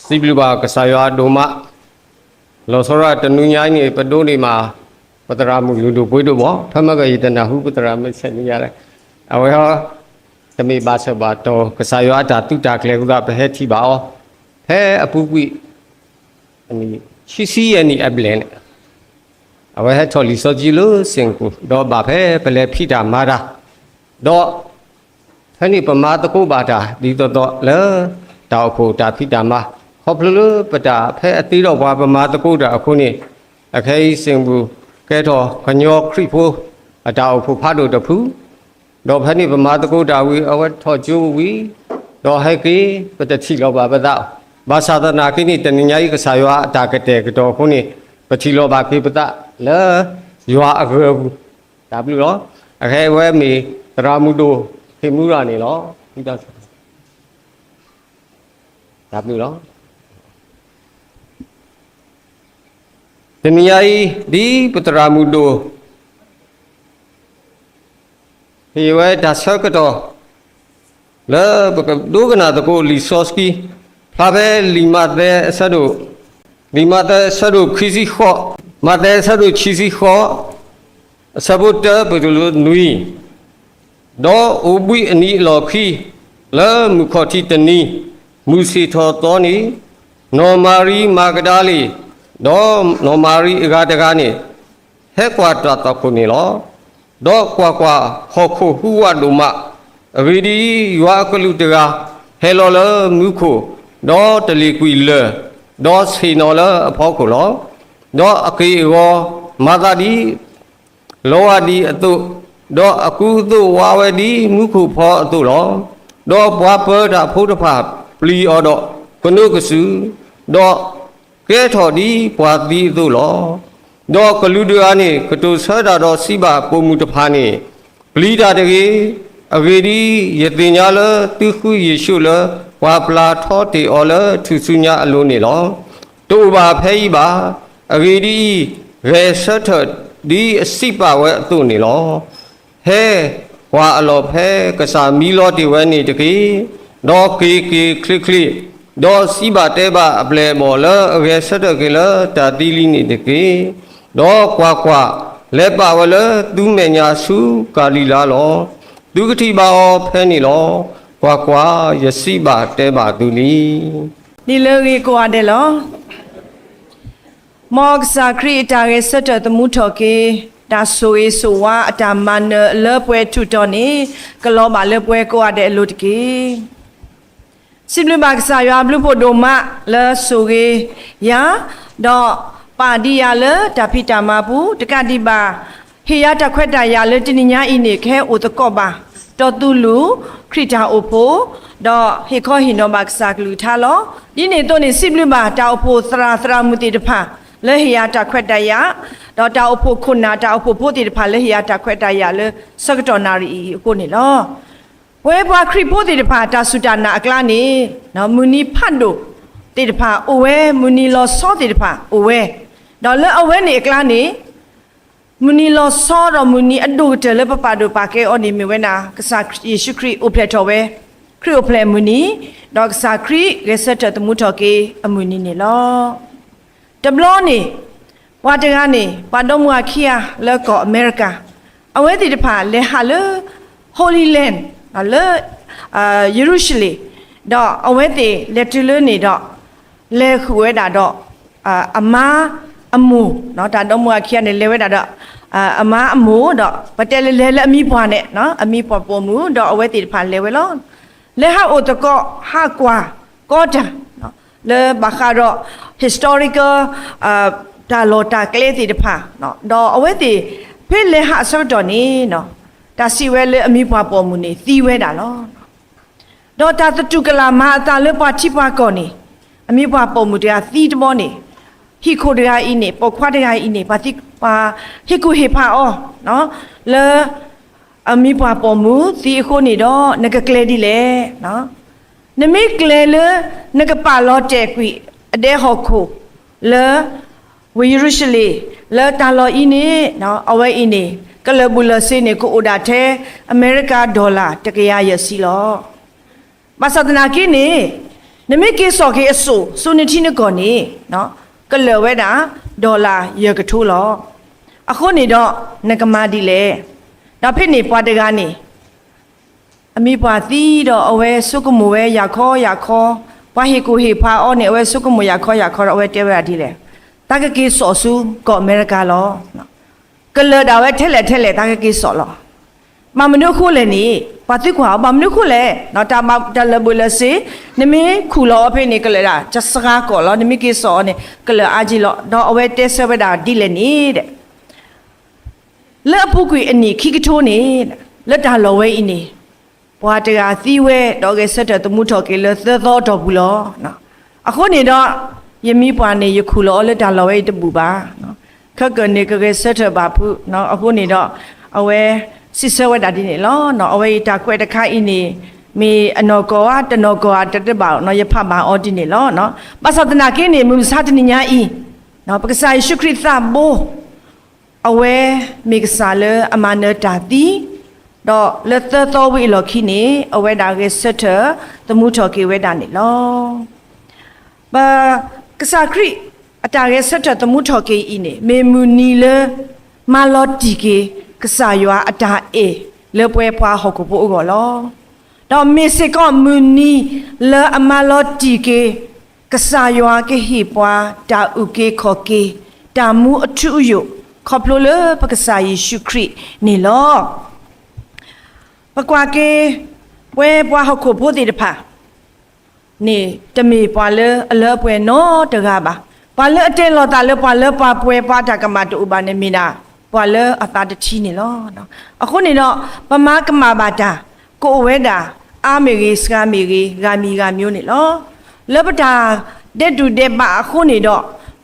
စံးဘျုးဘၣ်ကစၢ်ယွၤဒိၣ်မး, လီၤဆီဒၣ်တၢ်တနွံညါအံၤန့ၣ် ပဒိးန့ၢ်မး ပသရၣ်မုၣ်လုၢ်ဒိၣ်ပှ့ၤဒိၣ်ဘၣ်, ဖဲမ့ၢ်ကယတနၢ်ဟူပသရၣ်မုၣ်ဆဲးန့ၣ်ယါလဲၣ်, အဝဲဟီ တမ့ၢ်ဘၣ်ဆၢဘၣ်တီၢ် ကစၢ်ယွၤအတၢ်သုးတၢ်ကျဲၤအဃိသတး ပဟဲထံၣ်ဘၣ်အီၤ ဖဲအပူၤကွံာ် ခံဆံယဲၢ်နံၣ်အဘျဲၣ်န့ၣ် အဝဲဟဲထီၣ်လံာ်စီဆှံလၢစ့ၣ်ကပူၤ ဒီးဘၣ်ဖဲပလဲၤဖံးတၢ်မၤတၢ်, ဒီး ဖဲန့ၣ်ပမၤသကိးဘၣ်တၢ် ဒ်သိးသိးလၢ တၢ်အိၣ်ဖှိၣ်တၢ်ဖံးတၢ်မၤ, ခီဖျိလၢပတၢ်ဖဲအသ့ဒီးပှၤပမၤသကိးတၢ်အဃိန့ၣ်, အခဲအံၤစ့ၣ်ကပူၤ ကဲထီၣ်ကညီခရံာ်ဖိ အတၢ်အိၣ်ဖှိၣ်ဖးဒိၣ်တဖု, ဒီးဖဲန့ၣ်ပမၤသကိးတၢ်ဝံၤ အဝဲထီၣ်ကၠိဝံၤ, ဒီးဟဲက့ၤ ပတထံၣ်လီၤဘၣ်ပသး, ဘၣ်ဆၣ်သနာ်က့န့ၣ် တနံၤညါအံၤကစၢ်ယွၤအတၢ်ကတဲာ်ကတီၤအဃိန့ၣ် ပထံၣ်လီၤဘၣ်က့ၤပသးလၢ ယွၤအဂၢၤပူၤ, တၢ်ဘျုးလီၤ. အခဲအံၤအဝဲမ့ၢ်သရၣ်မုၣ်ဒိၣ် ခ့မူရၤန့ၣ်လီၤ. တၢ်ဘျုးလီၤ. တနံၤညါအံၤ ဒ်ပသရၣ်မုၣ်ဒိၣ် ဟ့ၣ်ဝဲတၢ်ဆၢကတီၢ် လၢပကဒိကနၣ်သကိးလံာ်စီဆှံ ဖျါဖဲလံာ်မးသဲအဆၢဒိၣ်, လံာ်မးသဲအဆၢဒိၣ်ခံဆံဃိး, မးသဲအဆၢဒိၣ်ခံဆံဃိး, အဆၢဖိတၢ ပတုၤလၢနွံ, ဒီးအိၣ်ဘှံးအနံၤအလီၢ်ခံ လၢမုၢ်ခီၣ်ထံးတနံၤ, မုၢ်ဆ့ၣ်ထီၣ်သီန့ၣ်, နီၢ်မၤရံမၤကဒၤလ့ၣ်, ဒီးနီၢ်မၤရံအဂၤတဂၤန့ၣ် ဟဲကွၢ်တၢ်သွၣ်ခိၣ်န့ၣ်လီၤ. ဒီးကွၢ်ကွၢ်, ဟီၣ်ခိၣ်ဟူးဝးဒိၣ်မး, အဂ့ၢ်ဒ်အံၤ, ယွၤအကလူးတဂၤ ဟဲလီၤလၢမူခိၣ်, ဒီးတလ့ၣ်ကွံာ်လၢၢ်, ဒီးဆ့ၣ်နီၤလၢအဖီခိၣ်လီၤ. ဒီးအက့ၢ်အဂီၤ မၤသးဒ် လီဝါဒံးအသိး, ဒီးအကူအသိးဝါဝဲဒ်မူခိၣ်ဖီအသိးလီၤ. ဒီးပှၤပၢၤတၢ်ဖိတဖၣ်ပျံၤအီၤဒီး ကနိးကစုာ်, ဒီးကဲထီၣ်ဒ်ပှၤသံအသိးလီၤ. ဒီးကလူးတဂၤန့ၣ် ကတိၤဆၢတၢ်ဒီးစံးဘၣ်ပိာ်မုၣ်တဖၣ်န့ၣ်, ပျံၤတၢ်တဂ့ၤ, အဂ့ၢ်ဒ်အံၤ, ယသ့ၣ်ညါလၢသုဃုယ့ၣ်ၡူးလၢ ပှၤပျၢ်ထီတ့ၢ်အီၤလၢထူၣ်စုညါအလိၤန့ၣ်လီၤ. တအိၣ်ဘၣ်ဖဲအံၤဘၣ်. အဂ့ၢ်ဒ်အံၤ, ဂဲၤဆၢထၢၣ်ဒ်အစံးပာ်ဝဲအသိးန့ၣ်လီၤ. ဟဲကွၢ်အလီၢ်ဖဲကစၢ်မံလီၤတ့ၢ်ဝဲန့ၣ်တက့ၢ်. ဒီးက့ၤက့ၤချ့ချ့, ဒီးစံးဘၣ်တဲဘၣ်အပျဲၢ်အဘီၣ်လၢအဂဲၤဆၢထၢၣ်က့ၤလၢတၢ်သံလံန့ၣ်တက့ၢ်. ဒီးကွၢ်ကွၢ်, လဲၤပာ်ဝဲလၢသုမဲာ်ညါဆူကၤလံၤလါလီၤ. သုကထံၣ်ဘၣ်အီၤဖဲန့ၣ်လီၤ. ကွၢ်ကွၢ်, ယစံးဘၣ်တဲဘၣ်သုလံ. ဒ်လၢအဂ့ၤကိးဂၤဒဲးလီၤ. မ်ကစၢ်ခရံာ်အတၢ်ဂဲၤဆၢထၢၣ်သမူထီၣ်က့ၤ တၢ်ဆိၣ်ဂ့ၤဆိၣ်ဝါအတၢ်မၤနၢၤလၢပှဲၤထူၣ်တီၤန့ၣ် ကလီၤဘၣ်လၢပှဲၤကိးဂၤဒဲးအလိၤတက့ၢ်. စံးဘျုးဘၣ်ကစၢ်ယွၤအဘျုးဖှိၣ်ဒိၣ်မးလၢဆိၣ်ဂ့ၤယၤ, ဒီးပာ်ဒံးယၤလၢတၢ်ဖံးတၢ်မၤပူၤ, တကးဒံးဘၣ် ဟ့ၣ်ယၤတၢ်ခွဲးတၢ်ယာ်လၢတနံၤညါအံၤန့ၣ် ကဟဲအိၣ်သကိးဘၣ် ဒီးတူၢ်လိာ်ခရံာ်တၢ်အိၣ်ဖှိၣ်, ဒီးဟ့ၣ်ခီဟ့ၣ်နီၤဘၣ်ကစၢ်ကလုၢ်ကထါလီၤ. ဒ်န့ၣ်အသိးန့ၣ် စံးဘျုးဘၣ်တၢ်အိၣ်ဖှိၣ်သရၣ်သရၣ်မုၣ်သ့ၣ်တဖၣ် လၢဟ့ၣ်ယၤတၢ်ခွဲးတၢ်ယာ်, ဒီးတၢ်အိၣ်ဖှိၣ်ခိၣ်နၢ်တၢ်အိၣ်ဖှိၣ်ဖိသ့ၣ်တဖၣ်လၢဟ့ၣ်ယၤတၢ်ခွဲးတၢ်ယာ်လၢဆၢကတီၢ်နၣ်ရံၣ်အံၤအဃိန့ၣ်လီၤ. ပဝဲပှၤခရံာ်ဖိသ့ၣ်တဖၣ် တၢ်စူၢ်တၢ်နာ်အကျါန့ၣ် မုၢ်နံၤဖးဒိၣ်သ့ၣ်တဖၣ်အိၣ်ဝဲ, မုၢ်နံၤလီၤဆီသ့ၣ်တဖၣ်အိၣ်ဝဲ, ဒီးလၢအဝဲန့ၣ်အကျါန့ၣ် မုၢ်နံၤလီၤဆီဒီးမုၢ်နံၤအဒိၣ်ကတၢၢ်လၢပပာ်ဒိၣ်ပာ်ကဲအီၤန့ၣ် မ့ၢ်ဝဲဒၣ် ကစၢ်ယ့ၣ်ၡူးခရံာ်အိၣ်ဖျဲၣ်ထီၣ်ဝဲ, ခရံာ်အိၣ်ဖျဲၣ်အမုၢ်နံၤ, ဒီးကစၢ်ခရံာ်ဂဲၤဆၢထၢၣ်သမူထီၣ်က့ၤအမုၢ်နံၤန့ၣ်လီၤ. တဘျီန့ၣ် ပှၤတဂၤန့ၣ် ပှၤဒီမါဝၤခံဂၤလၢကီၢ်အမဲရကၤ, အဝဲသ့ၣ်တဖၣ်လဲၤဟးလၢ Holy Land လၢ ယရူၤၡလ့ၣ်, ဒီးအဝဲသ့ၣ်လဲၤတုၤလၢန့ၣ်ဒီး လဲၤဃုာ်ဝဲဒၣ်ဒီး အမါအမိၢ်, တၢ်ဒီမါဝၤခံဂၤန့ၣ် လဲၤဝဲဒၣ်ဒီး အမါအမိၢ်ဒီး ပတဲလဲၤလဲၤလၢအမံၤပှၢ်န့ၣ် အမံၤပှၢ်ပိာ်မုၣ် ဒီးအဝဲသ့ၣ်တဖၣ်လဲၤဝဲလီၤ. လဲၤဟးအိၣ်သကိး ဟးကွၢ်ကီတၢ် လၢဘၣ်ဃးဒီး historical တၢ်လီၢ်တၢ်ကျဲသ့ၣ်တဖၣ်, ဒီးအဝဲသ့ၣ် ဖဲလဲၤဟးအဆၢကတီၢ်န့ၣ် တၢ်စံးဝဲလၢအမံၤပှၢ်ပိာ်မုၣ်န့ၣ် သံဝဲဒၣ်လီၤ. ဒီးတၢ်သတူၢ်ကလာ်မၤအသးလၢပှၤထံပှၤကီၢ်န့ၣ် အမံၤပှၢ်ပိာ်မုၣ်တဂၤသံတဘျီန့ၣ် ဟံၣ်ခိၣ်တဂၤအံၤန့ၣ် ပိာ်ခွါတဂၤအံၤန့ၣ် ပှၤသံ ပှၤဟ့ၣ်ကူၣ်ဟ့ၣ်ဖးအီၤ လၢ အမံၤပှၢ်ပိာ်မုၣ်သံအဃိန့ၣ်ဒီး နကကျဲၤဒ်လဲၣ်. နမ့ၢ်ကျဲၤလၢ နကပာ်လီၤတဲာ်ကွံာ်အဒဲဟီၣ်ခိၣ်လၢ ဝ့ၢ်ယရူၤၡလ့ၣ် လၢတၢ်လီၢ်အံၤန့ၣ် အဝဲအံၤန့ၣ် ကလၢာ်ဘူၣ်လၢာ်စ့န့ၣ် ကအိၣ်ဒၣ်ထဲအမဲရကၤ dollar တကယၤယဲၢ်ဆံလီၤ. ဘၣ်ဆၣ်သနာ်က့န့ၣ် နမ့ၢ်က့ၤစိာ်က့ၤအစိၣ်ဆူနထံနကီၢ်န့ၣ် ကလၢာ်ဝဲဒၣ် dollar ယဲၢ်ကထိလီၤ. အဃိန့ၣ်ဒီး နကမၤဒ်လဲၣ်. ဒီးဖဲန့ၣ်ပှၤတဂၤန့ၣ် အမ့ၢ်ပှၤသံဒီးအဝဲဆိကမိၣ်ဝဲယၤခီယၤခီ, ပှၤဟ့ၣ်ကူၣ်ဟ့ၣ်ဖးအီၤန့ၣ် အဝဲဆိကမိၣ်ယၤခီယၤခီဒီး အဝဲတဲဝဲဒၣ်ဒ်လဲၣ်, တၢ်ကက့ၤစိာ်ဆူကီၢ်အမဲရကၤလီၤ. ကလၢာ်ဒၣ်ဝဲထဲလဲၣ်ထဲလဲၣ် တၢ်ကက့ၤစိာ်လီၤ. ဘၣ်မနုၤအဃိလဲၣ်န့ၣ် ပှၤသံကွၢ်အီၤ ဘၣ်မနုၤအဃိလဲၣ်, တၢ်လၢာ်ဘှံးလၢာ်စ့, နမ့ၢ်ခူၣ်လီၤအီၤဖဲန့ၣ် ကလၢာ်ဒၣ် ကစှၤကီးလီၤ, နမ့ၢ်က့ၤစိာ်အီၤန့ၣ် ကလၢာ်အါက့လီၤ. ဒီးအဝဲတဲဆၢဝဲဒၣ်ဒ်လဲၣ်န့ၣ် လၢအပူၤကွံာ်အနံၣ်ခံကထိန့ၣ် လၢတၢ်လီၢ်ဝဲအံၤန့ၣ် ပှၤတဂၤသံဝဲ ဒီးဂဲၤဆၢထၢၣ်သမူထီၣ်က့ၤလၢသၢသီအတီၢ်ပူၤလီၤ. အဃိန့ၣ်ဒီး ယမ့ၢ်ပှၤန့ၣ် ယခူၣ်လီၤအီၤလၢတၢ်လီၢ်ဝဲအံၤတဘူၣ်ဘၣ်. ခဲကနံၣ်န့ၣ် ကဂဲၤဆၢထၢၣ်ဘၣ်ဖုး, အဃိန့ၣ်ဒီး အဝဲစံးဆၢဝဲဒၣ်ဒ်န့ၣ်လီၤ. အဝဲအံၤတၢ်ကွဲးတခါအံၤန့ၣ် မ့ၢ်အနီၢ်ကီၢ်ဧါ တနီၢ်ကီၢ်ဧါ တတဘၣ်နီၤ, ယဖးဘၣ်အီၤဒ်န့ၣ်လီၤ. ဘၣ်ဆၣ်သနာ်က့န့ၣ် မုၢ်မဆါတနံၤညါအံၤ ပကစၢ်ယ့ၣ်ၡူးခရံာ်သးဘိ အဝဲမ့ၢ်ကစၢ်လၢအမၤနၢၤတၢ်သံ, ဒီးလၢသၢသီဝံၤအလီၢ်ခံန့ၣ် အဝဲဒၣ်ဂဲၤဆၢထၢၣ်သမူထီၣ်က့ၤဝဲဒၣ်န့ၣ်လီၤ. ပကစၢ်ခရံာ်အတၢ်ဂဲၤဆၢထၢၣ်သမူထီၣ်က့ၤအံၤန့ၣ် မ့ၢ်မုၢ်နံၤလၢ မၤလီၤတံၢ်က့ၤ ကစၢ်ယွၤအတၢ်အဲၣ်လၢပဝဲပှၤဟီၣ်ခိၣ်ဖိအဂီၢ်လီၤ. ဒီးမ့ၢ်စ့ၢ်ကီးမုၢ်နံၤလၢအမၤလီၤတံၢ်က့ၤ ကစၢ်ယွၤကဟ့ၣ်ပှၤတၢ်အုၣ်က့ၤခီၣ်က့ၤ တၢ်မူအထူအယိာ် ခီဖျိလၢပကစၢ်ယ့ၣ်ၡူးခရံာ်န့ၣ်လီၤ. ပကွၢ်က့ၤ ပဝဲပှၤဟီၣ်ခိၣ်ဖိသ့ၣ်တဖၣ်န့ၣ် တမ့ၢ်ပှၤလၢအလၢအပှဲၤနီတဂၤဘၣ်. ပှၤလၢအတဲလီၤသးလၢပှၤလၢပှၤပှဲၤ ပှၤတၢ်ကမၣ်တအိၣ်ဘၣ်န့ၣ်မ့ၢ်ဒၣ် ပှၤလၢအသးတထံၣ်န့ၣ်လီၤ. အဃိန့ၣ်ဒီး ပမၤကမၣ်ဘၣ်တၢ် ကအိၣ်ဝဲဒၣ် အါမ့ၢ်ဂ့ၤ စှၤမ့ၢ်ဂ့ၤ ဂၤမံၤဂၤမံၤန့ၣ်လီၤ. လၢပတၢ်ဒဲးတူၢ်ဒဲးဘးအဃိန့ၣ်ဒီး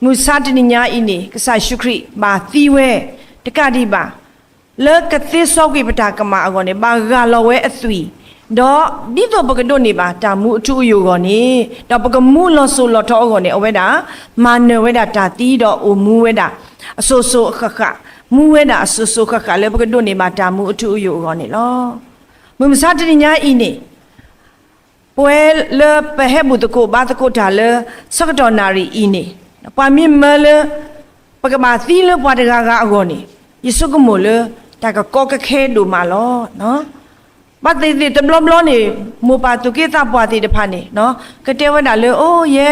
မုၢ်မဆါတနံၤညါအံၤန့ၣ် ကစၢ်ယ့ၣ်ၡူးခရံာ်ဘၣ်သံဝဲ တကးဒံးဘၣ် လၢကသ့စီကွံာ်ပတၢ်ကမၣ်အဂီၢ်န့ၣ် ဘၣ်ဂၢ်လီၤဝဲအသွံၣ်, ဒီးဒ်သိးပကဒိးန့ၢ်ဘၣ်တၢ်မူအထူအယိာ်အဂီၢ်န့ၣ် ဒီးပကမူလီၤစိၤလီၤထီအဂီၢ်န့ၣ် အဝဲဒၣ် မၤနၢၤဝဲဒၣ်တၢ်သံဒီးအိၣ်မူဝဲဒၣ် အစိၤစိၤအဃၣ်ဃၣ်, မူဝဲဒၣ်အစိၤစိၤအဃၣ်ဃၣ်လၢပကဒိးန့ၢ်ဘၣ်တၢ်မူအထူအယိာ်အဂီၢ်န့ၣ်လီၤ. မုၢ်မဆါတနံၤညါအံၤန့ၣ် ပဝဲလၢပဟဲဘူၣ်သကိးဘါသကိးတၢ်လၢ ဆၢကတီၢ်နၣ်ရံၣ်အံၤန့ၣ် ပှၤမ့ၢ်မၢလၢ ပကဘၣ်သံလၢပှၤတဂၤဂၤအဂီၢ်န့ၣ် ယဆိကမိၣ်လၢ တၢ်ကကီကခဲဒိၣ်မးလီၤ. ဘၣ်သ့ၣ်သ့ၣ်တဘျီဘျီန့ၣ် မိၢ်ပၢ်သူၣ်က့သးပှၢ်သ့ၣ်တဖၣ်န့ၣ် ကတဲဝဲဒၣ်လၢ အိၣ်ယဲ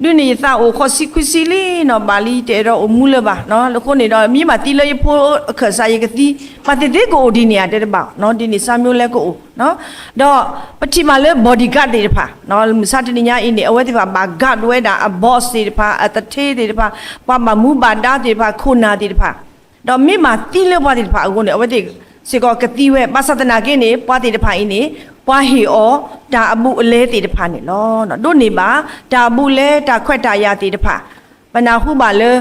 ဒုးန့ၣ်ယသးအိၣ်ဃိးဆံခွံဆံလံနီၤ ဘၣ်လံတအဲၣ်ဒိးအိၣ်မူလၢၤဘၣ်. အဃိန့ၣ်ဒီး မ့ၢ်ဘၣ်သံလၢယဖိအခၢၣ်စးယကသံ, ဘၣ်သ့ၣ်သ့ၣ်ကအိၣ်ဒ်န့ၣ်ဧါ တဲတဘၣ်, ဒ်န့ၣ်စၢ်မျိုးလဲကအိၣ် ဒီးပထံၣ်ဘၣ်လၢ bodyguard သ့ၣ်တဖၣ် မုၢ်မဆါတနံၤညါအံၤန့ၣ် အဝဲသ့ၣ်တဖၣ်ဘၣ် guard ဝဲဒၣ်အ boss သ့ၣ်တဖၣ် အသူဌေးသ့ၣ်တဖၣ် ပှၤဘၣ်မူဘၣ်ဒါသ့ၣ်တဖၣ် ခိၣ်နၢ်သ့ၣ်တဖၣ်, ဒီးမ့ၢ်ဘၣ်သံလၢပှၤသ့ၣ်တဖၣ်အဂီၢ်န့ၣ် အဝဲသ့ၣ်စ့ၢ်ကီးကသံဝဲ ဘၣ်ဆၣ်သနာ်က့န့ၣ် ပှၤသ့ၣ်တဖၣ်အံၤန့ၣ် ပှၤဟ့ၣ်အီၤတၢ်အဘူးအလဲသ့ၣ်တဖၣ်န့ၣ်လီၤ. ဒိးန့ၢ်ဘၣ် တၢ်အဘူးအလဲ တၢ်ခွဲးတၢ်ယာ်သ့ၣ်တဖၣ် ပနၢ်ဟူဘၣ်လၢ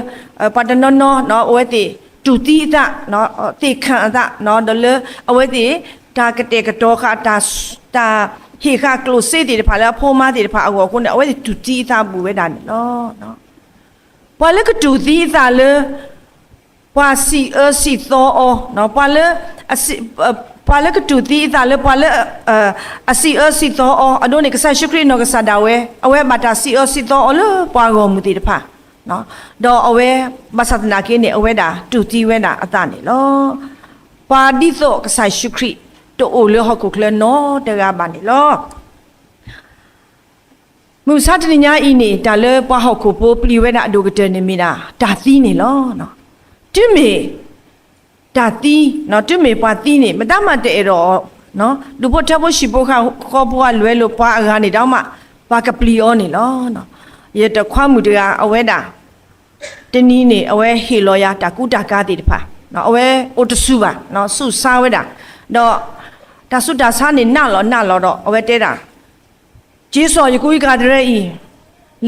ပှၤတနီၤနီၤ အဝဲသ့ၣ်တူၢ်သံအသး သ့ၣ်ခၣ်အသး ဒီးလၢအဝဲသ့ၣ် တၢ်ကတဲာ်ကတီၤဃာ် တၢ်ဟ့ၣ်ဃာ်ကျိၣ်စ့သ့ၣ်တဖၣ်လၢအဖိမါသ့ၣ်တဖၣ်အဂီၢ်အဃိန့ၣ် အဝဲသ့ၣ်တူၢ်သံအသးဘူးဝဲဒၣ်န့ၣ်လီၤ. ပှၤလၢကတူၢ်သံအသးလၢ ပှၤစံးအၢစံးသီအီၤ, ပှၤလၢ ပှၤလၢကတူၢ်သံအသးလၢပှၤလၢ အစံးအၢစံးသီအီၤ အဒိန့ၣ် ကစၢ်ယ့ၣ်ၡူးခရံာ်နီၢ်ကစၢ်ဒၣ်ဝဲ အဝဲဘၣ်တၢ်စံးအၢစံးသီအီၤလၢပှၤဂီၢ်မုၢ်သ့ၣ်တဖၣ်, ဒီးအဝဲ ဘၣ်ဆၣ်သနာ်က့န့ၣ် အဝဲဒၣ်တူၢ်သံဝဲဒၣ်အသးန့ၣ်လီၤ. ပှၤဒ်သိးကစၢ်ယ့ၣ်ၡူးခရံာ်တအိၣ်လၢဟီၣ်ခိၣ်ချၢနီတဂၤဘၣ်န့ၣ်လီၤ. မုၢ်မဆါတနံၤညါအံၤန့ၣ် တၢ်လၢပှၤဟီၣ်ခိၣ်ဖိပျံၤဝဲဒၣ်အဒိၣ်ကတၢၢ်န့ၣ်မ့ၢ်ဒၣ် တၢ်သံန့ၣ်လီၤ. တုၤမ့ၢ် တၢ်သံ, တုၤမ့ၢ်ပှၤသံန့ၣ် မတၤမးတအဲၣ်ဒိးအီၤ, ဒူၣ်ဖိထၢဖိဟံၣ်ဖိဃီဖိအလွဲလိာ်ပှၤအဂၤန့ၣ်ဒီးမး ပှၤကပျံၤအီၤန့ၣ်လီၤ. ယတခွါမုၣ်တဂၤ အဝဲဒၣ် တနံၤန့ၣ် အဝဲဟ့ၣ်လီၤယၤတၢ်ကူတၢ်ကၤသ့ၣ်တဖၣ်, အဝဲအိၣ်တဆူၣ်ဘၣ်, ဆူၣ်ဆါဝဲဒၣ်, ဒီး တၢ်ဆူးတၢ်ဆါန့ၣ် နးလီၤနးလီၤဒီး အဝဲတဲဒၣ် က့ၤစိာ်ယကူယကၤတရၢအံၤ,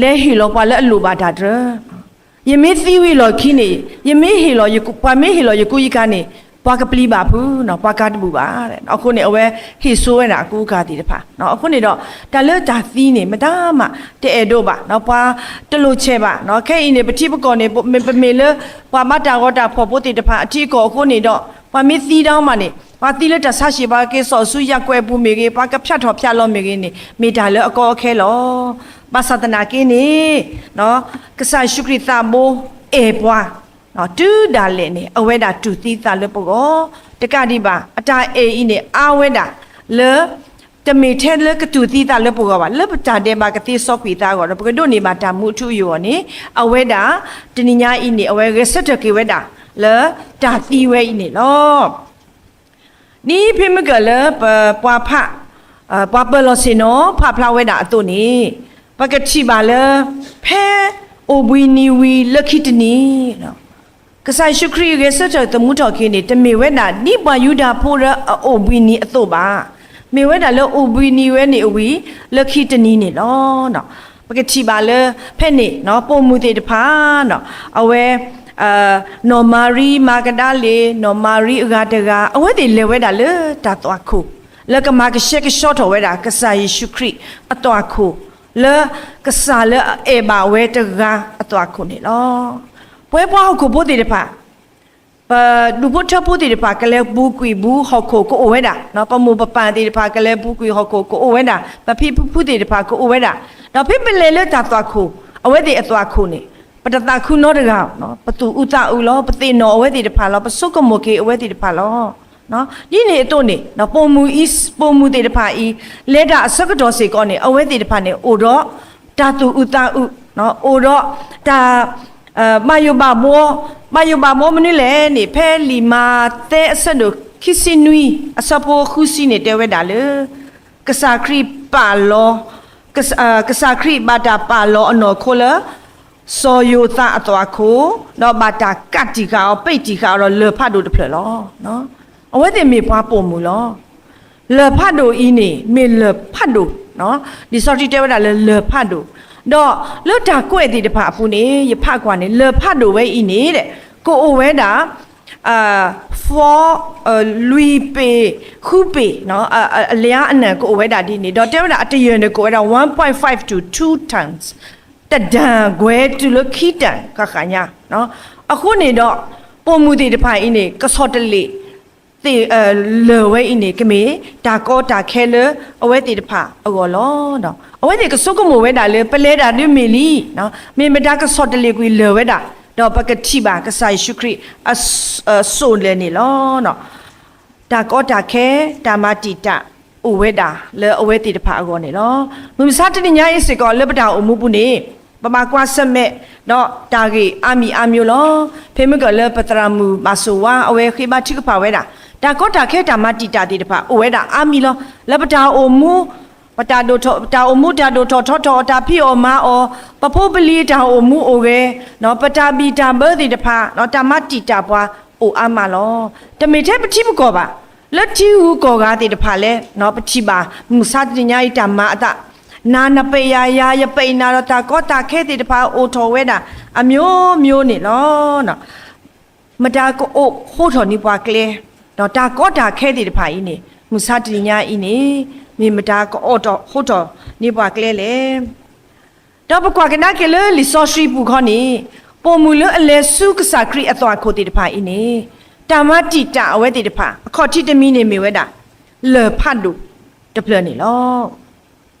လဲၤဟ့ၣ်လီၤပှၤလၢအလိၣ်ဘၣ်တၢ်တရၢ, ယမ့ၢ်သံဝံၤအလီၢ်ခံန့ၣ် ယမ့ၢ်ဟ့ၣ်လီၤ, ပှၤမ့ၢ်ဟ့ၣ်လီၤယကူယကၤန့ၣ် ပှၤကပျံၤဘၣ်ဖု, ပှၤကၤတဘူၣ်ဘၣ်. အဃိန့ၣ် အဝဲဟ့ၣ်ဆိဝဲဒၣ်အကူအကၤသ့ၣ်တဖၣ်, အဃိန့ၣ်ဒီး တၢ်လၢတၢ်သံန့ၣ် မတၤမးတအဲၣ်ဒိးဘၣ်, ပှၤတလိၣ်ဆဲးဘၣ်. ခဲအံၤန့ၣ် ပထံပကီၢ်န့ၣ် မ့ၢ်ပမ့ၢ်လၢ ပှၤဘါတၢ်ဂီၤတၢ်ဖှီၣ်ဖိသ့ၣ်တဖၣ်အထံအကီၢ်အဃိန့ၣ်ဒီး ပှၤမ့ၢ်သံဒီးမးန့ၣ် ပှၤသံလၢတၢ်ဆါဟံၣ် ပှၤက့ၤစိာ်ဆူယၢ်ကွဲးပူၤမ့ၢ်ဂ့ၤ, ပှၤကဖၠၣ်ထီၣ်ဖၠၣ်လီၤမ့ၢ်ဂ့ၤန့ၣ် မ့ၢ်တၢ်လၢအကီအခဲလီၤ. ဘၣ်ဆၣ်သနာ်က့န့ၣ် ကစၢ်ယ့ၣ်ၡူးခရံာ်သးဘိအဲၣ်ပှၤ တုၤဒၣ်လဲာ်န့ၣ် အဝဲဒၣ်တူၢ်သံသးလၢပဂီၢ်, တကးဒံးဘၣ် အတၢ်အဲၣ်အံၤန့ၣ် အါဝဲဒၣ်လၢ တမ့ၢ်ထဲလၢကတူၢ်သံသးလၢပဂီၢ်ဘၣ်, လၢပတၢ်ဒဲးဘးကသ့စီကွံာ်သးအဂီၢ်ဒီး ပကဒိးန့ၢ်ဘၣ်တၢ်မူအထူအယိာ်အဂီၢ်န့ၣ် အဝဲဒၣ် တနံၤညါအံၤန့ၣ် အဝဲဂဲၤဆၢထၢၣ်က့ၤဝဲဒၣ်လၢတၢ်သံဝဲအံၤန့ၣ်လီၤ. ဒ်ဖဲမုၢ်ကၢၢ်လၢပပှၤဖး ပှၤပၢၤလီၢ်ဆ့ၣ်နီၤဖးဖျါဝဲဒၣ်အသိးန့ၣ် ပကထံၣ်ဘၣ်လၢ ဖဲအိၣ်ဘှံးနံၤဝံၤလၢခံတနံၤ ကစၢ်ယ့ၣ်ၡူးခရံာ်ဂဲၤဆၢထၢၣ်သမူထီၣ်က့ၤန့ၣ် တမ့ၢ်ဝဲဒၣ်ဒ်ပှၤယူဒၤဖိလၢအအိၣ်ဘှံးနံၤအသိးဘၣ်. မ့ၢ်ဝဲဒၣ်လၢအိၣ်ဘှံးနံၤဝဲန့ၣ်အဝံၤ လၢခံတနံၤန့ၣ်လီၤ. ပကထံၣ်ဘၣ်လၢ ဖဲန့ၣ် ပိာ်မုၣ်သ့ၣ်တဖၣ် အဝဲ နီၢ်မၤရံမၤကဒၤလ့ၤ, နီၢ်မၤရံအဂၤတဂၤ အဝဲသ့ၣ်လဲၤဝဲဒၣ်လၢတၢ်သွၣ်ခိၣ် လၢကမၤကဆှဲကဆှီထီၣ်ဝဲဒၣ် ကစၢ်ယ့ၣ်ၡူးခရံာ်အသွၣ်ခိၣ်, လၢကစၢ်လၢအအဲၣ်ဘၣ်ဝဲတဂၤအသွၣ်ခိၣ်န့ၣ်လီၤ. ပဝဲပှၤဟီၣ်ခိၣ်ဖိသ့ၣ်တဖၣ် ပဒူၣ်ဖိထၢဖိသ့ၣ်တဖၣ် ကလဲၤဘူးကွံာ်ဘူး ဟီၣ်ခိၣ်ကအိၣ်ဝဲဒၣ်, ပမိၢ်ပပၢ်သ့ၣ်တဖၣ် ကလဲၤဘူးကွံာ်ဟီၣ်ခိၣ်ကအိၣ်ဝဲဒၣ်, ပဖံပဖုသ့ၣ်တဖၣ်ကအိၣ်ဝဲဒၣ်, ဒီးဖဲပလဲၤလၢတၢ်သွၣ်ခိၣ် အဝဲသ့ၣ်အသွၣ်ခိၣ်န့ၣ် ပတသးခုနီတဂၤ, ပသူၣ်အုးသးအုးလီၤ, ပသ့ၣ်နီၣ်အဝဲသ့ၣ်တဖၣ်လီၤ, ပဆိကမိၣ်က့ၤအဝဲသ့ၣ်တဖၣ်လီၤ. ဒ်န့ၣ်အသိးန့ၣ် ပိာ်မုၣ်အံၤ ပိာ်မုၣ်သ့ၣ်တဖၣ်အံၤ လဲၤတၢ်အဆၢကတီၢ်စ့ၢ်ကီးန့ၣ် အဝဲသ့ၣ်တဖၣ်န့ၣ် အိၣ်ဒီးတၢ်သူၣ်အုးသးအုး, အိၣ်ဒီးတၢ် ဘၣ်ယိၣ်ဘၣ်ဘှီ, ဘၣ်ယိၣ်ဘၣ်ဘှီမနုၤလဲၣ်န့ၣ် ဖဲလံာ်မးသဲအဆၢဒိၣ်ခံဆံနွံ အဆၢဖိဃုဆံန့ၣ် တဲဝဲဒၣ်လၢ ကစၢ်ခရံာ်ပာ်လီၤ, ကစၢ်ခရံာ်ဘၣ်တၢ်ပာ်လီၤအနီၢ်ခိလၢ စီၤယိၤသးအသွၣ်ခိၣ်, ဒီးဘၣ်တၢ်ကးတံာ်ဃာ်အီၤ ပ့းတံာ်ဃာ်အီၤဒီးလၢၢ်ဖးဒိၣ်တဖျၢၣ်လီၤ. အဝဲသ့ၣ်မ့ၢ်ပှၤပိာ်မုၣ်လီၤ. လၢၢ်ဖးဒိၣ်အံၤန့ၣ် မ့ၢ်လၢၢ်ဖးဒိၣ်, လံာ်စီဆှံတဲဝဲဒၣ်လၢလၢၢ်ဖးဒိၣ်, ဒီးလၢတၢ်ကွဲးသ့ၣ်တဖၣ်အပူၤန့ၣ် ယဖးကွၢ်န့ၣ် လၢၢ်ဖးဒိၣ်ဝဲအံၤန့ၣ် ကအိၣ်ဝဲဒၣ် four လွံၢ်ပ့ၤ ဃုပ့ၤ, အလၢအနၢ်ကအိၣ်ဝဲဒၣ်ဒ်န့ၣ်, ဒီးတဲဝဲဒၣ်အတယၢၢ်န့ၣ် ကအိၣ်ဝဲဒၣ် one point five to two tons, တတၢၢ်ကွဲၤတုၤလၢခံတၢၢ်ဃၣ်ဃၣ်ညါ. အဃိန့ၣ်ဒီး ပိာ်မုၣ်သ့ၣ်တဖၣ်အံၤန့ၣ် ကဆီၣ်တလ့ၣ် သ့ၣ် လၢၢ်ဝဲအံၤန့ၣ် ကမ့ၢ်တၢ်ကီတၢ်ခဲလၢအဝဲသ့ၣ်တဖၣ်အဂီၢ်လီၤ. အဝဲသ့ၣ်ကဆိကမိၣ်ဝဲဒၣ်လၢ ပလဲၤဒၣ်ဒုးမ့ၢ်လံ, မ့ၢ်မတၤကဆီၣ်တလ့ၣ်ကွံာ်လၢၢ်ဝဲဒၣ်, ဒီးပကထံၣ်ဘၣ်ကစၢ်ယ့ၣ်ၡူးခရံာ်အစိၣ်လဲၣ်န့ၣ်လီၤ. တၢ်ကီတၢ်ခဲ တၢ်မၤတံာ်တာ် အိၣ်ဝဲဒၣ်လၢအဝဲသ့ၣ်တဖၣ်အဂီၢ်န့ၣ်လီၤ. မုၢ်မဆါတနံၤညါအံၤစ့ၢ်ကီး လၢပတၢ်အိၣ်မူပူၤန့ၣ် ပဘၣ်ကွၢ်ဆၢၣ်မဲာ် ဒီးတၢ်ဂ့ၢ်အါမံၤအါမံၤလီၤ. ဖဲမုၢ်ကၢၢ်လၢပသရၣ်မုၣ်ဘၣ်ဆိၣ်ဝါ အဝဲဃ့ဘါထုကဖၣ်ဝဲဒၣ် တၢ်ကီတၢ်ခဲတၢ်မၤတံာ်တာ်သ့ၣ်တဖၣ် အိၣ်ဝဲဒၣ်အါမံၤလီၤ. လၢပတၢ်အိၣ်မူ ပတၢ်ဒိၣ်ထီၣ် တၢ်အိၣ်မူ တၢ်ဒိၣ်ထီၣ်ထီထီၣ် တၢ်ဖံးအီၣ်မၤအီၣ် ပဖိပလံၤတၢ်အိၣ်မူအိၣ်ဂဲၤ ပတၢ်ဘံၣ်တၢ်ဘၢသ့ၣ်တဖၣ် တၢ်မၤတံာ်တာ်ပှၤအိၣ်အါမးလီၤ. တမ့ၢ်ထဲပထံပကီၢ်ဘၣ်, လၢထံဂုၤကီၢ်ဂၤသ့ၣ်တဖၣ်လဲၣ် ပထံၣ်ဘၣ် မုၢ်မဆါတနံၤညါအံၤတၢ်မၤအသး နၤနပာ်ယၤယၤ ယပာ်နၤဒီးတၢ်ကီတၢ်ခဲသ့ၣ်တဖၣ်အိၣ်ထီၣ်ဝဲဒၣ် အမျိုးမျိုးန့ၣ်လီၤ. မတၤကအိးထီၣ်န့ၢ်ပှၤကျဲ, ဒီးတၢ်ကီတၢ်ခဲသ့ၣ်တဖၣ်အံၤန့ၣ် မုၢ်မဆါတနံၤညါအံၤန့ၣ် မ့ၢ်မတၤကအိးထီၣ်ဃိးထီၣ်န့ၢ်ပှၤကျဲလဲၣ်. ဒီးပကွၢ်ကဒါက့ၤလၢလံာ်စီဆှံပူၤခီန့ၣ် ပိာ်မုၣ်လၢအလဲၤဆူကစၢ်ခရံာ်အသွၣ်ခိၣ်သ့ၣ်တဖၣ်အံၤန့ၣ် တၢ်မၤတံာ်တာ်အဝဲသ့ၣ်တဖၣ် အခီၣ်ထံးတမံၤန့ၣ်မ့ၢ်ဝဲဒၣ် လၢၢ်ဖးဒိၣ်တဖျၢၣ်န့ၣ်လီၤ.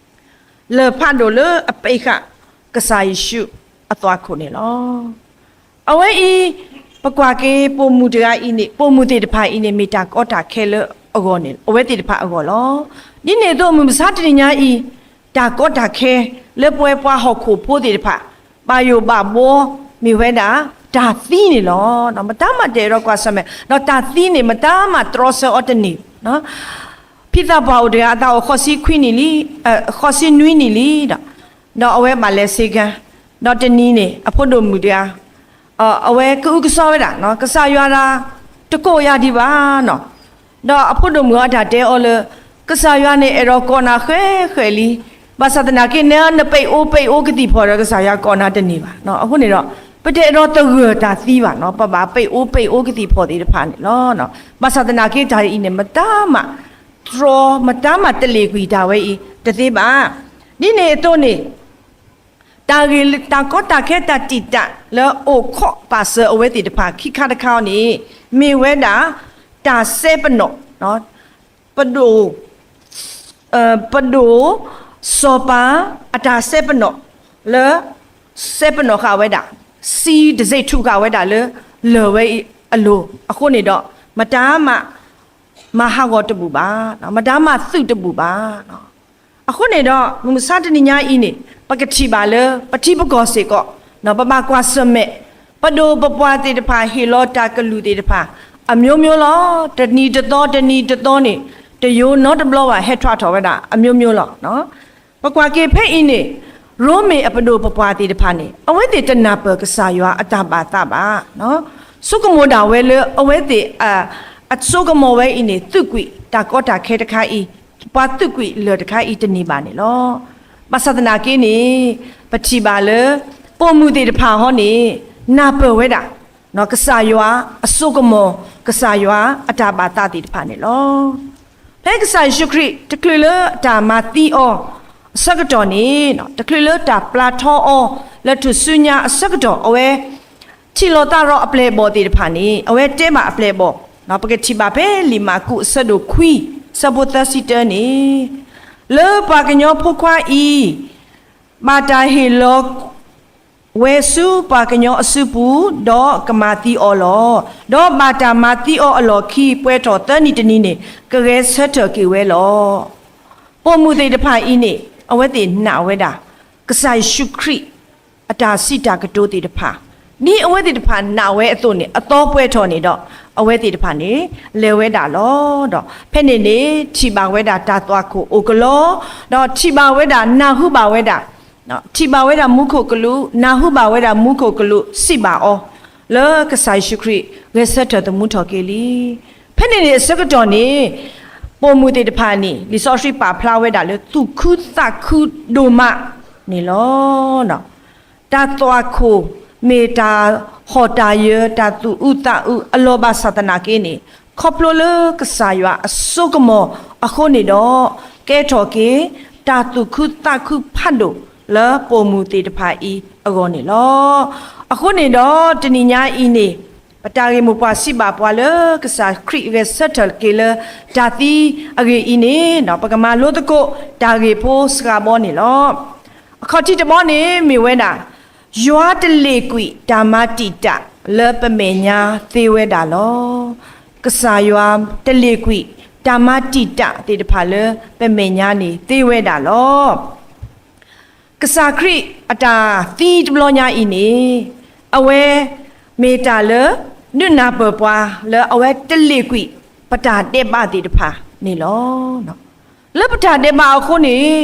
လၢၢ်ဖးဒိၣ်လၢအပ့းဃာ်ကစၢ်ယ့ၣ်ၡူးအသွၣ်ခိၣ်န့ၣ်လီၤ. အဝဲအံၤ ပကွၢ်က့ၤပိာ်မုၣ်တဂၤအံၤန့ၣ် ပိာ်မုၣ်သ့ၣ်တဖၣ်အံၤန့ၣ် မ့ၢ်တၢ်ကီတၢ်ခဲလၢအဂီၢ်န့ၣ် အဝဲသ့ၣ်တဖၣ်အဂီၢ်လီၤ. ဒ်န့ၣ်အသိး မုၢ်မဆါတနံၤညါအံၤ တၢ်ကီတၢ်ခဲလၢပဝဲပှၤဟီၣ်ခိၣ်ဖိသ့ၣ်တဖၣ် ဘၣ်ယိၣ်ဘၣ်ဘှီ မ့ၢ်ဝဲဒၣ် တၢ်သံန့ၣ်လီၤ. မတၤမးတအဲၣ်ဒိးကွၢ်ဆၢၣ်မဲာ် ဒီးတၢ်သံန့ၣ် မတၤမးတြီဆၢအီၤတန့ၢ် ဖံသးပှၢ်အိၣ်တဂၤ အသးအိၣ်ဃိးဆံခွံနံၣ်လံ, ဃိးဆံနွံနံၣ်လံ, ဒီးအဝဲဘၣ်လဲၤစ့ကၤ, ဒီးတနံၤန့ၣ် အဖိဒိၣ်မုၣ်တဂၤ အဝဲကအုကစွါဝဲဒၣ် ကစၢ်ယွၤဒၣ် တကိးယၤဒံးဘၣ်နီၤ, ဒီးအဖိဒိၣ်မုၣ်အတၢ်တဲအီၤလၢ ကစၢ်ယွၤန့ၣ်အဲၣ်ဒိးကိးနၤဃဲးဃဲးလံ, ဘၣ်ဆၣ်သနာ်က့ နပ့းအိၣ်ပ့းအိၣ်ကသံၣ်ဖီၣ်ဒီး ကစၢ်ယွၤကိးနၤတန့ၢ်ဘၣ်. အဃိန့ၣ်ဒီး ပတအဲၣ်ဒိးသဂၢၢ်တၢ်သံဘၣ်နီၤ, ပဘၣ်ပ့းအိၣ်ပ့းအိၣ်ကသံၣ်ဖီၣ်သ့ၣ်တဖၣ်န့ၣ်လီၤ. ဘၣ်ဆၣ်သနာ်က့ တၢ်အံၤန့ၣ် မတၤမးတြီ မတၤမးတလ့ၣ်ကွံာ်တၢ်ဝဲအံၤတသ့ဘၣ်. ဒ်န့ၣ်အသိးန့ၣ် တၢ်ဂ့ၢ်တၢ်ကီတၢ်ခဲ တၢ်တံာ်တာ်လၢအိၣ်ခိးပာ်စၢၤအဝဲသ့ၣ်တဖၣ်ခံခါတခါအံၤန့ၣ် မ့ၢ်ဝဲဒၣ် တၢ်စဲပနီၣ်, ပဒိၣ်, ပဒိၣ် စီၤပၤအတၢ်စဲပနီၣ်လၢ စဲပနီၣ်ဃာ်ဝဲဒၣ်, စံးတစဲးထူးဃာ်ဝဲဒၣ်လၢ လၢၢ်ဝဲအံၤအလိၤအဃိန့ၣ်ဒီး, မတၤမၤ မၤဟးဂီၤတဘူၣ်ဘၣ်, မတၤမၤသုးတဘူၣ်ဘၣ်. အဃိန့ၣ်ဒီး မုၢ်မဆါတနံၤညါအံၤန့ၣ် ပကထံၣ်ဘၣ်လၢ ပထံပကီၢ်စ့ၢ်ကီး ပဘၣ်ကွၢ်ဆၢၣ်မဲာ်, ပဒိၣ်ပပှၢ်သ့ၣ်တဖၣ် ဟ့ၣ်လီၤတၢ်ကလုၢ်သ့ၣ်တဖၣ် အမျိုးမျိုးလီၤ. တနံၤတသီ တနံၤတသီန့ၣ် တယိနီတဘျီဘၣ် ဟဲထွဲထီၣ်ဝဲဒၣ် အမျိုးမျိုးလီၤ. ပကွၢ်က့ၤဖဲအံၤန့ၣ် ရိမ့ၤအပဒိၣ်ပပှၢ်သ့ၣ်တဖၣ်န့ၣ် အဝဲသ့ၣ်တနၢ်ပၢၢ်ကစၢ်ယွၤအတၢ်ဘၣ်သးဘၣ်. ဆိကမိၣ်ဒၣ်ဝဲလၢအဝဲသ့ၣ် အဆိကမိၣ်ဝဲအံၤန့ၣ် သုးကွံာ်တၢ်ကီတၢ်ခဲတခါအံၤ, ပှၤသုးကွံာ်လၢၢ်တခါအံၤတန့ၢ်ဘၣ်န့ၣ်လီၤ. ဘၣ်ဆၣ်သနာ်က့န့ၣ် ပထံၣ်ဘၣ်လၢ ပိာ်မုၣ်သ့ၣ်တဖၣ်ဟီန့ၣ် နၢ်ပၢၢ်ဝဲဒၣ် ကစၢ်ယွၤအစိကမီၤ, ကစၢ်ယွၤအတၢ်ဘၣ်သးသ့ၣ်တဖၣ်န့ၣ်လီၤ. ဖဲကစၢ်ယ့ၣ်ၡူးခရံာ် တချုးလၢတၢ်မၤသံအီၤအဆၢကတီၢ်န့ၣ်, တချုးလၢတၢ်ပျၢ်ထီအီၤလၢထူၣ်စုညါအဆၢကတီၢ် အဝဲ ထံၣ်လိာ်သးဒီးအပျဲၢ်အဘီၣ်သ့ၣ်တဖၣ်န့ၣ် အဝဲတဲဘၣ်အပျဲၢ်အဘီၣ်, ပကထံၣ်ဘၣ်ဖဲလံာ်မၢ်ကူးအဆၢဒိၣ်ခွံ အဆၢဖိသၢဆံတၢန့ၣ်, လၢပှၤကညီဖိခွါအံၤ ဘၣ်တၢ်ဟ့ၣ်လီၤ ဝဲဆူပှၤကညီအစုပူၤ, ဒီးကမၤသံအီၤလီၤ. ဒီးဘၣ်တၢ်မၤသံအီၤအလီၢ်ခံ ပှဲၤထီၣ်သၢနံၣ်တနံၤန့ၣ် ကဂဲၤဆၢထၢၣ်က့ၤဝဲလီၤ. ပိာ်မုၣ်သ့ၣ်တဖၣ်အံၤန့ၣ် အဝဲသ့ၣ်နာ်ဝဲဒၣ် ကစၢ်ယ့ၣ်ၡူးခရံာ် အတၢ်စံးတၢ်ကတိၤသ့ၣ်တဖၣ်, ဒ်အဝဲသ့ၣ်တဖၣ်နာ်ဝဲအသိးန့ၣ် အသီပှဲၤထီၣ်န့ၣ်ဒီး အဝဲသ့ၣ်တဖၣ်န့ၣ် လဲၤဝဲဒၣ်လီၤ. ဒီးဖဲန့ၣ်န့ၣ် ထံၣ်ဘၣ်ဝဲဒၣ်တၢ်သွၣ်ခိၣ်အိၣ်ကလီ, ဒီးထံၣ်ဘၣ်ဝဲဒၣ် နၢ်ဟူဘၣ်ဝဲဒၣ် ထံၣ်ဘၣ်ဝဲဒၣ်မူခိၣ်ကလူး, နၢ်ဟူဘၣ်ဝဲဒၣ်မူခိၣ်ကလူး စံးဘၣ်အီၤ လၢကစၢ်ယ့ၣ်ၡူးခရံာ် ဂဲၤဆၢထၢၣ်သမူထီၣ်က့ၤလံ. ဖဲန့ၣ်န့ၣ်အဆၢကတီၢ်န့ၣ် ပိာ်မုၣ်သ့ၣ်တဖၣ်န့ၣ် လံာ်စီဆှံပာ်ဖျါဝဲဒၣ်လၢ သူၣ်ခုသးခုဒိၣ်မးန့ၣ်လီၤ. တၢ်သွၣ်ခိၣ် မ့ၢ်တၢ်ဟီၣ်တၢ်ယၢၤ တၢ်သူၣ်အုးသးအုးအလီၢ်ဘၣ်ဆၣ်သနာ်က့န့ၣ်, ခီဖျိလၢကစၢ်ယွၤအစိကမီၤအဃိန့ၣ်ဒီး, ကဲထီၣ်က့ၤ တၢ်သူၣ်ခုသးခုဖးဒိၣ်လၢပိာ်မုၣ်သ့ၣ်တဖၣ်အံၤအဂီၢ်န့ၣ်လီၤ. အဃိန့ၣ်ဒီး တနံၤညါအံၤန့ၣ် ပတၢ်ဂ့ၢ်မိၢ်ပှၢ်စံးဘၣ်ပှၤလၢ ကစၢ်ခရံာ်ဂဲၤဆၢထၢၣ်က့ၤလၢတၢ်သံအဂ့ၢ်အံၤန့ၣ်, ပကမၤလိသကိး တၢ်ဂ့ၢ်ဖိစှၤဘီန့ၣ်လီၤ. အခီၣ်ထံးတဘီန့ၣ်မ့ၢ်ဝဲဒၣ် ယွၤတလ့ၣ်ကွံာ်တၢ်မၤတံာ်တာ်လၢပမဲာ်ညါသ့ဝဲဒၣ်လီၤ. ကစၢ်ယွၤတလ့ၣ်ကွံာ်တၢ်မၤတံာ်တာ်သ့ၣ်တဖၣ်လၢပမဲာ်ညါန့ၣ်သ့ဝဲဒၣ်လီၤ. ကစၢ်ခရံာ်အတၢ်သံတဘျီညါအံၤန့ၣ်, အဝဲမ့ၢ်တၢ်လၢ ဒုးနၢ်ပၢၢ်ပှၤလၢအဝဲတလ့ၣ်ကွံာ်ပတၢ်ဒဲးဘးသ့ၣ်တဖၣ်န့ၣ်လီၤ. လၢပတၢ်ဒဲးဘးအဃိန့ၣ်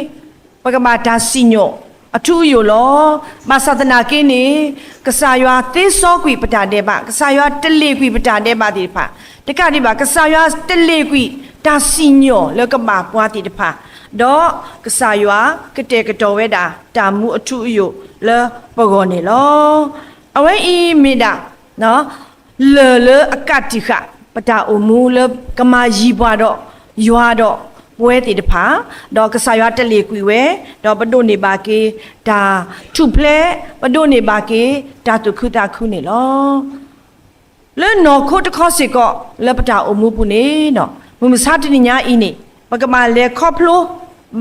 ပကဘၣ်တၢ်စံၣ်ညီၣ်အထူအယိာ်လီၤ. ဘၣ်ဆၣ်သနာ်က့န့ၣ် ကစၢ်ယွၤသ့စီကွံာ်ပတၢ်ဒဲးဘး, ကစၢ်ယွၤတလ့ၣ်ကွံာ်ပတၢ်ဒဲးဘးသ့ၣ်တဖၣ်, တကးဒံးဘၣ် ကစၢ်ယွၤတလ့ၣ်ကွံာ်တၢ်စံၣ်ညီၣ်လၢကဘၣ်ပှၤသ့ၣ်တဖၣ်, ဒီးကစၢ်ယွၤကတဲာ်ကတီၤဝဲဒၣ်တၢ်မူအထူအယိာ်လၢပဂီၢ်န့ၣ်လီၤ. အဝဲအံၤမ့ၢ်ဒၣ် လၢၢ်လၢအကးတံာ်ဃာ် ပတၢ်အိၣ်မူလၢကမၤယံၤပှၤဒီးယွၤဒီးပဝဲသ့ၣ်တဖၣ်, ဒီးကစၢ်ယွၤတလ့ၣ်ကွံာ်ဝဲ, ဒီးပဒိးန့ၢ်ဘၣ်က့ၤတၢ်ထူၣ်ဖျဲး, ပဒိးန့ၢ်ဘၣ်က့ၤတၢ်သူၣ်ခုသးခုန့ၣ်လီၤ. လၢနီၢ်ခိတခီစ့ၢ်ကီး လၢပတၢ်အိၣ်မူပူၤန့ၣ်, မုၢ်မဆါတနံၤညါအံၤန့ၣ် ပကဘၣ်လဲၤခီဖျိ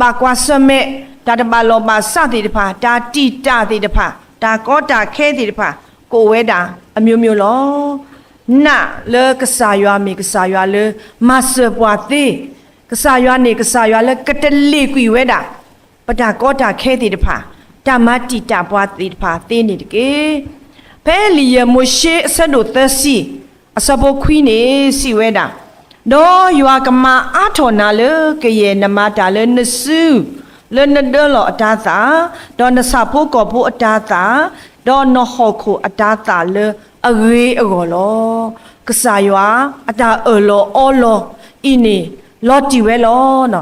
ဘၣ်ကွၢ်ဆၢၣ်မဲာ် တၢ်တဘၣ်လီၢ်ဘၣ်စးသ့ၣ်တဖၣ်, တၢ်တံာ်တာ်သ့ၣ်တဖၣ်, တၢ်ကီတၢ်ခဲသ့ၣ်တဖၣ် ကအိၣ်ဝဲဒၣ်အမျိုးမျိုးလီၤ. နာ်လၢကစၢ်ယွၤမ့ၢ်ကစၢ်ယွၤလၢမၤစၢၤပှၤသ့, ကစၢ်ယွၤန့ၣ်ကစၢ်ယွၤလၢကတလ့ၣ်ကွံာ်ဝဲဒၣ် ပတၢ်ကီတၢ်ခဲသ့ၣ်တဖၣ်, တၢ်မၤတံာ်တာ်ပှၤသ့ၣ်တဖၣ်သ့န့ၣ်တက့ၢ်. ဖဲလံာ်ယဲၢ်မိၤၡ့အဆၢဒိၣ်သၢဆံ အဆၢဖိခွံန့ၣ်စံးဝဲဒၣ်, ဒီးယွၤကမၤအါထီၣ်နၤလၢကယဲၢ်နမၤတၢ်လၢနစု လၢနဒၢလီၢ်အတၤသၣ်, ဒီးနဆၣ်ဖိကီၢ်ဖိအတၤသၣ်, ဒီးနဟီၣ်ခိၣ်အတၤသၣ်လၢအဂ့ၤအဂီၢ်လီၤ. ကစၢ်ယွၤအတၢ်အၢၣ်လီၤအီလီၤအံၤန့ၣ် လီၤတံၢ်ဝဲလီၤ.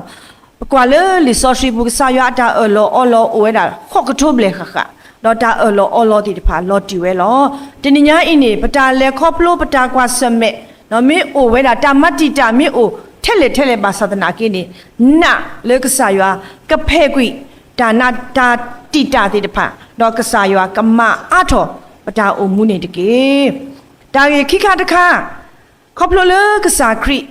ပကွၢ်လၢလံာ်စီဆှံပူၤ ကစၢ်ယွၤအတၢ်အၢၣ်လီၤအီလီၤအိၣ်ဝဲဒၣ် ဃိးကထိဘျဲၣ်ဃၣ်ဃၣ်, ဒီးတၢ်အၢၣ်လီၤအီလီၤသ့ၣ်တဖၣ်လီၤတံၢ်ဝဲလီၤ. တနံၤညါအံၤန့ၣ် ပတၢ်လဲၤခီဖျိ ပတၢ်ကွၢ်ဆၢၣ်မဲာ် မ့ၢ်အိၣ်ဝဲဒၣ် တၢ်မၤတံာ်တာ်မ့ၢ်အိၣ်ထဲလဲၣ်ထဲလဲၣ်ဘၣ်ဆၣ်သနာ်က့န့ၣ်, နာ်လၢကစၢ်ယွၤကဖဲးကွံာ် တၢ်နး တၢ်တံာ်တာ်သ့ၣ်တဖၣ်, ဒီးကစၢ်ယွၤကမၤအါထီၣ်ပတၢ်အိၣ်မူန့ၣ်တက့ၢ်. တၢ်ဂ့ၢ်ခံခါတခါ ခီဖျိလၢကစၢ်ခရံာ်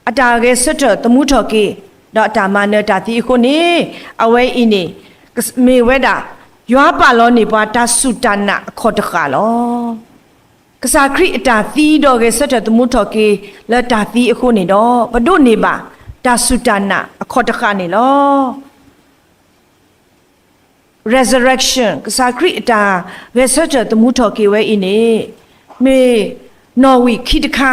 အတၢ်ဂဲၤဆၢထၢၣ်သမူထီၣ်က့ၤ ဒီးအတၢ်မၤနၢၤတၢ်သံအဃိန့ၣ်, အဝဲအံၤန့ၣ် မ့ၢ်ဝဲဒၣ် ယွၤပာ်လီၤန့ၢ်ပှၤတၢ်စူၢ်တၢ်နာ်အခီၣ်တဃၣ်လီၤ. ကစၢ်ခရံာ်အတၢ်သံဒီးဂဲၤဆၢထၢၣ်သမူထီၣ်က့ၤလၢတၢ်သံအဃိန့ၣ်ဒီး ပဒိးန့ၢ်ဘၣ်တၢ်စူၢ်တၢ်နာ်အခီၣ်တဃၣ်န့ၣ်လီၤ. Resurrection ကစၢ်ခရံာ်အတၢ်ဂဲၤဆၢထၢၣ်သမူထီၣ်က့ၤဝဲအံၤန့ၣ် မ့ၢ်နီၣ်ဝံာ်ခံတခါ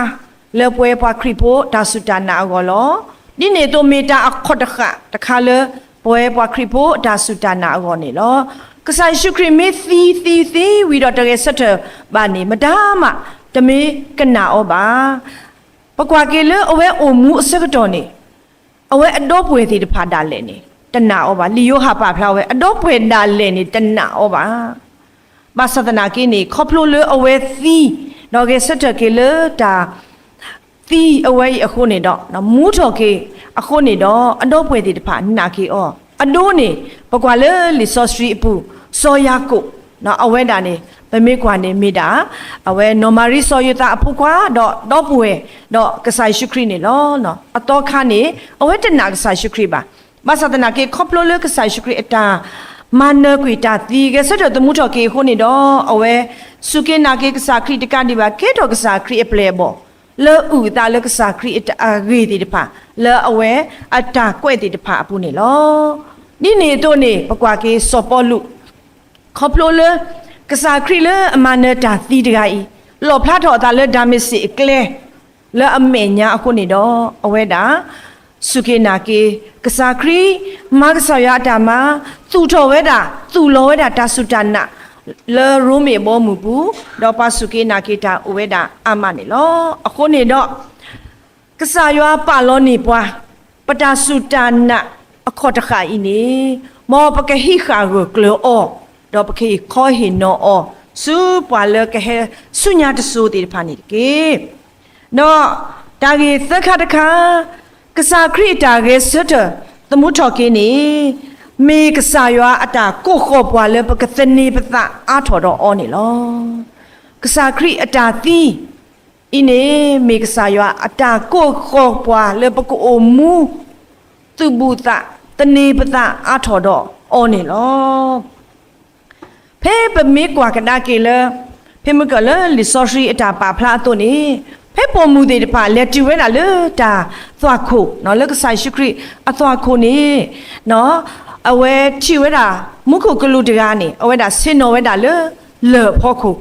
လၢပဝဲပှၤခရံာ်ဖိတၢ်စူၢ်တၢ်နာ်အဂီၢ်လီၤ. ဒ်န့ၣ်အသိးမ့ၢ်တၢ်အခီၣ်တဃၣ်တခါလၢ ပဝဲပှၤခရံာ်ဖိတၢ်စူၢ်တၢ်နာ်အဂီၢ်န့ၣ်လီၤ. ကစၢ်ယ့ၣ်ၡူးခရံာ်မ့ၢ်သံသံသံဝံၤဒီးတဂဲၤဆၢထၢၣ်ဘၣ်န့ၣ် မတၤမးတမ့ၢ်ကနာ်အီၤဘၣ်. ပကွၢ်က့ၤလၢအဝဲအိၣ်မူအဆၢကတီၢ်န့ၣ် အဝဲအဒီပုၢ်ဝဲၢ်သ့ၣ်တဖၣ်ဒၣ်လဲာ်န့ၣ် တနာ်အီၤဘၣ်. လံာ်ယိၤဟၣ်ပာ်ဖျါဝဲ အဒီပုၢ်ဝဲၢ်ဒၣ်လဲာ်န့ၣ် တနာ်အီၤဘၣ်. ဘၣ်ဆၣ်သနာ်က့န့ၣ် ခီဖျိလၢအဝဲသံ ဒီးဂဲၤဆၢထၢၣ်က့ၤလၢတၢ်သံအဝဲအံၤအဃိန့ၣ်ဒီး မူထီၣ်က့ၤအဃိန့ၣ်ဒီး အဒီပုၢ်ဝဲၢ်သ့ၣ်တဖၣ်နာ်က့ၤအီၤ. အဒိန့ၣ် ပကွၢ်လၢလံာ်စီဆှံအပူၤ စီၤယၤကိာ် အဝဲဒၣ်န့ၣ် ပမ့ၢ်ကွၢ်န့ၣ်မ့ၢ်ဒၣ် အဝဲနီၢ်မၤရံစီၤယိၤသးအဖိခွါ ဒီးဒီပုၢ်ဝဲၢ် ဒီးကစၢ်ယ့ၣ်ၡူးခရံာ်န့ၣ်လီၤ. အသီခါန့ၣ် အဝဲတနာ်ကစၢ်ယ့ၣ်ၡူးခရံာ်ဘၣ်. ဘၣ်ဆၣ်သနာ်က့ ခီဖျိလၢကစၢ်ယ့ၣ်ၡူးခရံာ်အတၢ်မၤနၢၤကွံာ်တၢ်သံ ဂဲၤဆၢထၢၣ်သမူထီၣ်က့ၤအဃိန့ၣ်ဒီး အဝဲစူၢ်က့ၤနာ်က့ၤကစၢ်ခရံာ်တကးဒံးဘၣ် ကဲထီၣ်ကစၢ်ခရံာ်အပျဲၢ်အဘီၣ် လၢအုၣ်အသးလၢကစၢ်ခရံာ်အတၢ်အဂ့ၢ်သ့ၣ်တဖၣ် လၢအဝဲအတၢ်ကွဲးသ့ၣ်တဖၣ်အပူၤန့ၣ်လီၤ. ဒ်န့ၣ်အသိးန့ၣ် ပကွၢ်က့ၤစီၤပီလူး ခီဖျိလၢ ကစၢ်ခရံာ်လၢအမၤနၢၤတၢ်သံတဂၤအံၤ လီၣ်ဖျါထီၣ်အသးလၢဒၤမ့းစ့းအကျဲ လၢအမဲာ်ညါအဃိန့ၣ်ဒီး အဝဲဒၣ် စူၢ်က့ၤနာ်က့ၤ ကစၢ်ခရံာ် မၤကစၢ်ယွၤအတၢ်မၤ သူၣ်ထီၣ်ဝဲဒၣ် သူၣ်လီၤဝဲဒၣ်တၢ်စူၢ်တၢ်နာ် လၢရိမ့ၤအဘီအမုၢ်ပူၤ ဒီးပှၤစူၢ်က့ၤနာ်က့ၤတၢ်အိၣ်ဝဲဒၣ်အါမးန့ၣ်လီၤ. အဃိန့ၣ်ဒီး ကစၢ်ယွၤပာ်လီၤန့ၢ်ပှၤ ပတၢ်စူၢ်တၢ်နာ်အခီၣ်တဃၣ်အံၤန့ၣ် မ်ပကဟံးဃာ်ဂၢၢ်ကျၢၤအီၤ, ဒီးပကဟ့ၣ်ခီဟ့ၣ်နီၤအီၤ ဆူပှၤလၢကဟဲဆူညါတစိၤသ့ၣ်တဖၣ်န့ၣ်တက့ၢ်. ဒီးတၢ်ဂ့ၢ်သၢခါတခါ, ကစၢ်ခရံာ်အတၢ်ဂဲၤဆၢထၢၣ်သမူထီၣ်က့ၤန့ၣ် မ့ၢ်ကစၢ်ယွၤအတၢ်ကိးဃီၤပှၤလၢပကသန့ၤပသးအါထီၣ်ဒီးအီၤန့ၣ်လီၤ. ကစၢ်ခရံာ်အတၢ်သံ အံၤန့ၣ် မ့ၢ်ကစၢ်ယွၤအတၢ်ကိးဃီၤပှၤလၢပကအိၣ်မူ သူၣ်ဘူၣ်သး သန့ၤပသးအါထီၣ်ဒီးအီၤန့ၣ်လီၤ. ဖဲပမ့ၢ်ကွၢ်ကဒါက့ၤလၢ ဖဲမုၢ်ကၢၢ်လၢလံာ်စီဆှံအတၢ်ပာ်ဖျါအသိးန့ၣ် ဖဲပိာ်မုၣ်သ့ၣ်တဖၣ်လဲၤတုၤဝဲဒၣ်လၢတၢ်သွၣ်ခိၣ် လၢကစၢ်ယ့ၣ်ၡူးခရံာ်အသွၣ်ခိၣ်န့ၣ် အဝဲထံၣ်ဝဲဒၣ် မူခိၣ်ကလူးတဂၤန့ၣ် အဝဲဒၣ်ဆ့ၣ်နီၤဝဲဒၣ်လၢလၢၢ်အဖီခိၣ်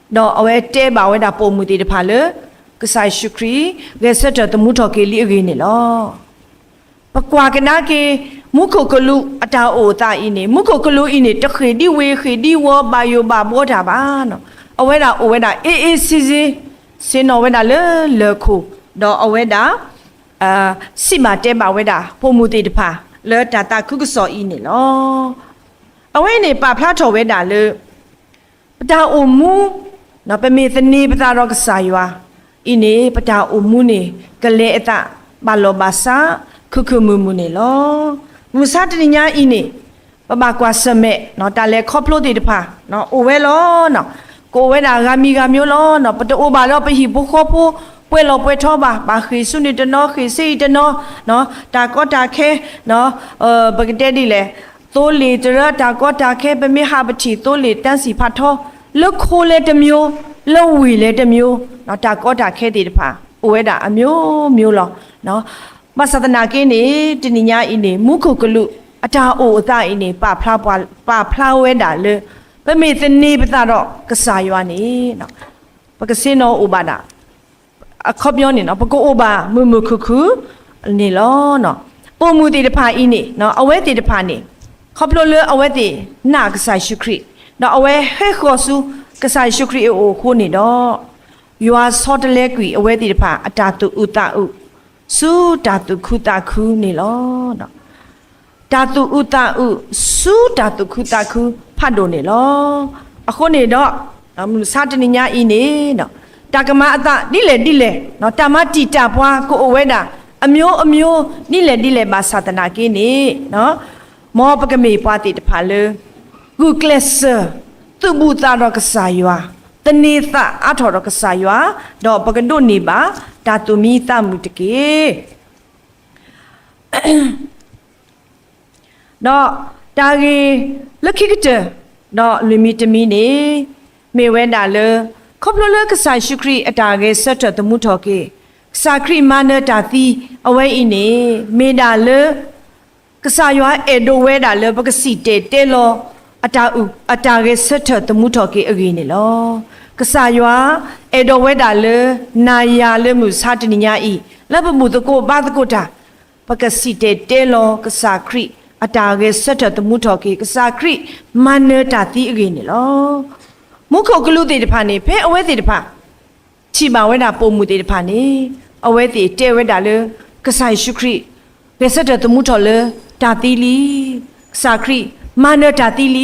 ဒီးအဝဲတဲဘၣ်ဝဲဒၣ်ပိာ်မုၣ်သ့ၣ်တဖၣ်လၢ ကစၢ်ယ့ၣ်ၡူးခရံာ် ဂဲၤဆၢထၢၣ်သမူထီၣ်က့ၤလံအဂ့ၢ်န့ၣ်လီၤ. ပကွၢ်ကဒါက့ၤ မူခိၣ်ကလူးအတၢ်အိၣ်အသးအံၤန့ၣ် မူခိၣ်ကလူးအံၤန့ၣ် တဃ့ၢ်ဒံဝ့ၤဃ့ၢ်ဒံဝီၤ ဘၣ်ယိၣ်ဘၣ်ဘှီတၢ်ဘၣ်. အဝဲဒၣ်အိၣ်ဝဲဒၣ် အ့အ့ဆ့ဆ့ ဆ့ၣ်နီၤဝဲဒၣ်လၢလၢၢ်ခိၣ် ဒီးအဝဲဒၣ် စံးဘၣ်တဲဘၣ်ဝဲဒၣ် ပိာ်မုၣ်သ့ၣ်တဖၣ် လၢတၢ်သးခုကစီၣ်အံၤန့ၣ်လီၤ. အဝဲန့ၣ် ပာ်ဖျါထီၣ်ဝဲဒၣ်လၢ ပတၢ်အိၣ်မူ ပမ့ၢ်သန့ၤပသးဒီးကစၢ်ယွၤအံၤန့ၣ် ပတၢ်အိၣ်မူန့ၣ် ကလဲၤအသး ဘၣ်လီၢ်ဘၣ်စး ခုၣ်ခုၣ်မုာ်မုာ်န့ၣ်လီၤ. မုၢ်မဆါတနံၤညါအံၤန့ၣ် ပဘၣ်ကွၢ်ဆၢၣ်မဲာ် တၢ်လဲၤခီဖျိသ့ၣ်တဖၣ် အိၣ်ဝဲလီၤ. ကအိၣ်ဝဲဒၣ်ဂၤမံၤဂၤမံၤလီၤ. ပတအိၣ်ဘၣ်ဒီးပဟံၣ်ဖိဃီဖိ ပှဲၤလီၤပှဲၤထီဘၣ်, ဘၣ်ဃ့ၢ်ဆူန့ၣ်တနီၤ ဃ့ၢ်ဆူအံၤတနီၤ, တၢ်ကီတၢ်ခဲ ပကတဲဒ်လဲၣ်, သိလ့ၣ်တရၢ တၢ်ကီတၢ်ခဲ ပမ့ၢ်ဟးပထံၣ်သိလ့ၣ်တၢ်စံၣ်ဖးထီ လၢခိလဲၣ်တမျိုး လၢဝ့ၢ်လဲၣ်တမျိုး တၢ်ကီတၢ်ခဲသ့ၣ်တဖၣ် အိၣ်ဝဲဒၣ်အမျိုးမျိုးလီၤ. ဘၣ်ဆၣ်သနာ်က့န့ၣ် တနံၤညါအံၤန့ၣ် မူခိၣ်ကလူးအတၢ်အိၣ်အသးအံၤန့ၣ် ပာ်ဖျါဝဲဒၣ်လၢ ပမ့ၢ်သန့ၤပသးဒီးကစၢ်ယွၤန့ၣ် ပကဆ့ၣ်နီၤအိၣ်ဘၣ်ဒၣ် အခီပညီန့ၣ် ပကအိၣ်ဘၣ်မုာ်မုာ်ခုၣ်ခုၣ်န့ၣ်လီၤ. ပိာ်မုၣ်သ့ၣ်တဖၣ်အံၤန့ၣ် အဝဲသ့ၣ်တဖၣ်န့ၣ် ခီဖျိလၢအဝဲသ့ၣ်နာ်ကစၢ်ယ့ၣ်ၡူးခရံာ် ဒီးအဝဲဟဲဃီၤဆူကစၢ်ယ့ၣ်ၡူးခရံာ်အအိၣ်အဃိန့ၣ်ဒီး ယွၤဆီတလဲကွံာ်အဝဲသ့ၣ်တဖၣ်အတၢ်သူၣ်အုးသးအုး ဆူတၢ်သူၣ်ခုသးခုန့ၣ်လီၤ. တၢ်သူၣ်အုးသးအုး ဆူတၢ်သူၣ်ခုသးခုဖးဒိၣ်န့ၣ်လီၤ. အဃိန့ၣ်ဒီး မုၢ်မဆါတနံၤညါအံၤန့ၣ် တၢ်ကမၤအသးဒ်လဲၣ်ဒ်လဲၣ် တၢ်မၤတံာ်တာ်ပှၤကအိၣ်ဝဲဒၣ် အမျိုးအမျိုး ဒ်လဲၣ်ဒ်လဲၣ်ဘၣ်ဆၣ်သနာ်က့န့ၣ် မ်ပကမ့ၢ်ပှၤသ့ၣ်တဖၣ်လၢ ဂုာ်ကျဲးစၢး သူၣ်ဘူၣ်သးဒီးကစၢ်ယွၤ, သန့ၤသးအါထီၣ်ဒီးကစၢ်ယွၤ, ဒီးပကဒိးန့ၢ်ဘၣ် တၢ်သူၣ်မံသးမုာ်တက့ၢ်. ဒီးတၢ်ဂ့ၢ်လၢခံကတၢၢ် ဒီးလွံၢ်မံၤတမံၤန့ၣ် မ့ၢ်ဝဲဒၣ်လၢ ခီဖျိလၢကစၢ်ယ့ၣ်ၡူးခရံာ်အတၢ်ဂဲၤဆၢထၢၣ်သမူထီၣ်က့ၤ, ကစၢ်ခရံာ်မၤနၢၤတၢ်သံ အဝဲအံၤန့ၣ် မ့ၢ်ဒၣ်လၢ ကစၢ်ယွၤအဲၣ်ဒိးဝဲဒၣ်လၢပကစံၣ်တဲၤတဲလီၤ အတၢ်ဂဲၤဆၢထၢၣ်သမူထီၣ်က့ၤအဂ့ၢ်န့ၣ်လီၤ. ကစၢ်ယွၤအဲၣ်ဒိးဝဲဒၣ်လၢ နၤယၤလၢမုၢ်ဆါတနံၤညါအံၤ လၢပဘူၣ်သကိးဘါသကိးတၢ် ပကစံၣ်တဲၤတဲလီၤကစၢ်ခရံာ်အတၢ်ဂဲၤဆၢထၢၣ်သမူထီၣ်က့ၤ, ကစၢ်ခရံာ်မၤနၢၤတၢ်သံအဂ့ၢ်န့ၣ်လီၤ. မူခိၣ်ကလူးသ့ၣ်တဖၣ်န့ၣ် ဖဲအဝဲသ့ၣ်တဖၣ် ထံၣ်ဘၣ်ဝဲဒၣ်ပိာ်မုၣ်သ့ၣ်တဖၣ်န့ၣ် အဝဲသ့ၣ်တဲဝဲဒၣ်လၢ ကစၢ်ယ့ၣ်ၡူးခရံာ် ဂဲၤဆၢထၢၣ်သမူထီၣ်လၢတၢ်သံလံ, ကစၢ်ခရံာ်မၤနၢၤတၢ်သံလ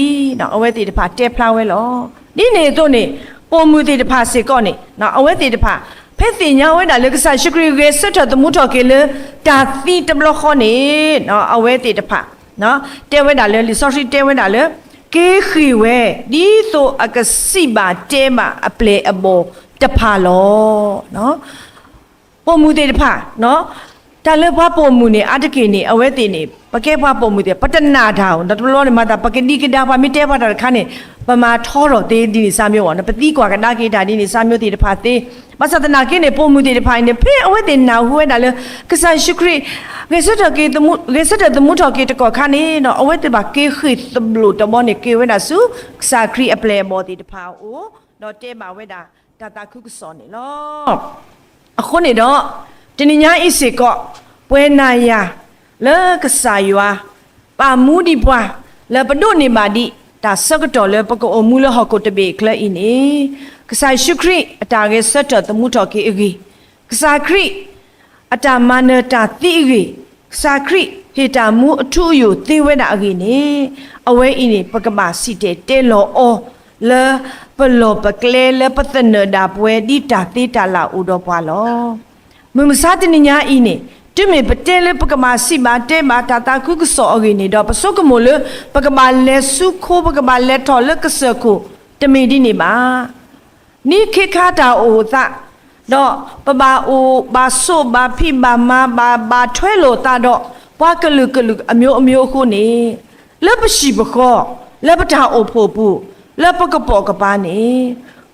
ံ, အဝဲသ့ၣ်တဖၣ်တဲဖျါဝဲလီၤ. ဒ်န့ၣ်အသိးန့ၣ် ပိာ်မုၣ်သ့ၣ်တဖၣ်စ့ၢ်ကီးန့ၣ် အဝဲသ့ၣ်တဖၣ် ဖဲသ့ၣ်ညါဝဲဒၣ်လၢကစၢ်ယ့ၣ်ၡူးခရံာ်ဂဲၤဆၢထၢၣ်သမူထီၣ်က့ၤလၢတၢ်သံတဘျီဃီန့ၣ် အဝဲသ့ၣ်တဖၣ် တဲဝဲဒၣ်လၢ လံာ်စီဆှံတဲဝဲဒၣ်လၢ က့ၤဃ့ၢ်ဝဲ ဒ်သိးအကစံးဘၣ်တဲဘၣ်အပျဲၢ်အဘီၣ်တဖၣ်လီၤ. ပိာ်မုၣ်သ့ၣ်တဖၣ် တၢ်လၢပှၤပိာ်မုၣ်န့ၣ် အါတက့ၢ်န့ၣ် အဝဲသ့ၣ်န့ၣ် ပကဲပှၤပိာ်မုၣ်သ့ၣ် ပတနာ်တၢ်ဧိၤ, ဒီးတဘျီန့ၣ်မၤသး ပကဒံကဒါ ပှၤမ့ၢ်တဲပှၤတၢ်တခါန့ၣ် ပမၤထီထီၣ်သ့ဒ်န့ၣ် စၢ်မၠိဝဲန့ၣ် ပသံကွၢ်ကဒါက့ၤတၢ်ဒ်န့ၣ် စၢ်မၠိသ့ၣ်တဖၣ်သ့. ဘၣ်ဆၣ်သနာ်က့န့ၣ် ပိာ်မုၣ်သ့ၣ်တဖၣ်အံၤန့ၣ် ဖဲအဝဲသ့ၣ်နၢ်ဟူဝဲဒၣ်လၢ ကစၢ်ယ့ၣ်ၡူးခရံာ် ဂဲၤဆၢထၢၣ်က့ၤသမူ ဂဲၤဆၢထၢၣ်သမူထီၣ်က့ၤတကီၢ်ခါန့ၣ်ဒီး အဝဲသ့ၣ်ဘၣ်က့ၤဃ့ၢ်သဘျိၣ်တဘီန့ၣ် က့ၤဝဲဒၣ်ဆူ ကစၢ်ခရံာ်အပျဲၢ်အဘီၣ်သ့ၣ်တဖၣ်အအိၣ်, ဒီးတဲဘၣ်ဝဲဒၣ်တၢ်သးခုကစီၣ်န့ၣ်လီၤ. အဃိန့ၣ်ဒီး တနံၤညါအံၤစ့ၢ်ကီး ပဝဲနၤယၤ လၢကစၢ်ယွၤ ပာ်မူဒံးပှၤ လၢပဒိးန့ၢ်ဘၣ်ဒံး တၢ်ဆၢကတီၢ်လၢပကအိၣ်မူလၢဟီၣ်ခိၣ်တဘ့ၣ်အချၢအံၤန့ၣ် ကစၢ်ယ့ၣ်ၡူးခရံာ်အတၢ်ဂဲၤဆၢထၢၣ်သမူထီၣ်က့ၤအဂ့ၢ်, ကစၢ်ခရံာ် အတၢ်မၤနၢၤတၢ်သံအဂ့ၢ်, ကစၢ်ခရံာ်ဟ့ၣ်တၢ်မူအထူအယိာ်သ့ဝဲဒၣ်အဂ့ၢ်န့ၣ်, အဝဲအံၤန့ၣ် ပကဘၣ်စံၣ်တဲၤတဲလီၤအီၤ လၢပလီၢ်ပကျဲလၢပသနၢၣ်ဒၣ်ပဝဲ ဒ်တၢ်သ့တၢ်လၢ်အိၣ်ဒီးပှၤလီၤ. မုၢ်မဆါတနံၤညါအံၤန့ၣ် တုၤမ့ၢ်ပတဲလၢပကဘၣ်စံးဘၣ်တဲဘၣ်တၢ်သးခုကစီၣ်အဂ့ၢ်န့ၣ်ဒီး ပဆိကမိၣ်လၢ ပကဘၣ်လဲၤဆူခိ ပကဘၣ်လဲၤထီၣ်လၢကစၢၢ်ခိၣ် တမ့ၢ်ဒ်န့ၣ်ဘၣ်. နံၣ်ခ့ခါတၢ်အိၣ်အသး ဒီးပဘၣ်အိၣ်ဘၣ်ဆိးဘၣ်ဖံးဘၣ်မၤဘၣ် ဘၣ်ထွဲလိာ်သးဒီး ပှၤကလုာ်ကလုာ်အမျိုးမျိုးအဃိန့ၣ်, လၢပဟံၣ်ပဃီ လၢပတၢ်အိၣ်ဖှိၣ်ပူၤ လၢပကပိာ်ကပၤန့ၣ်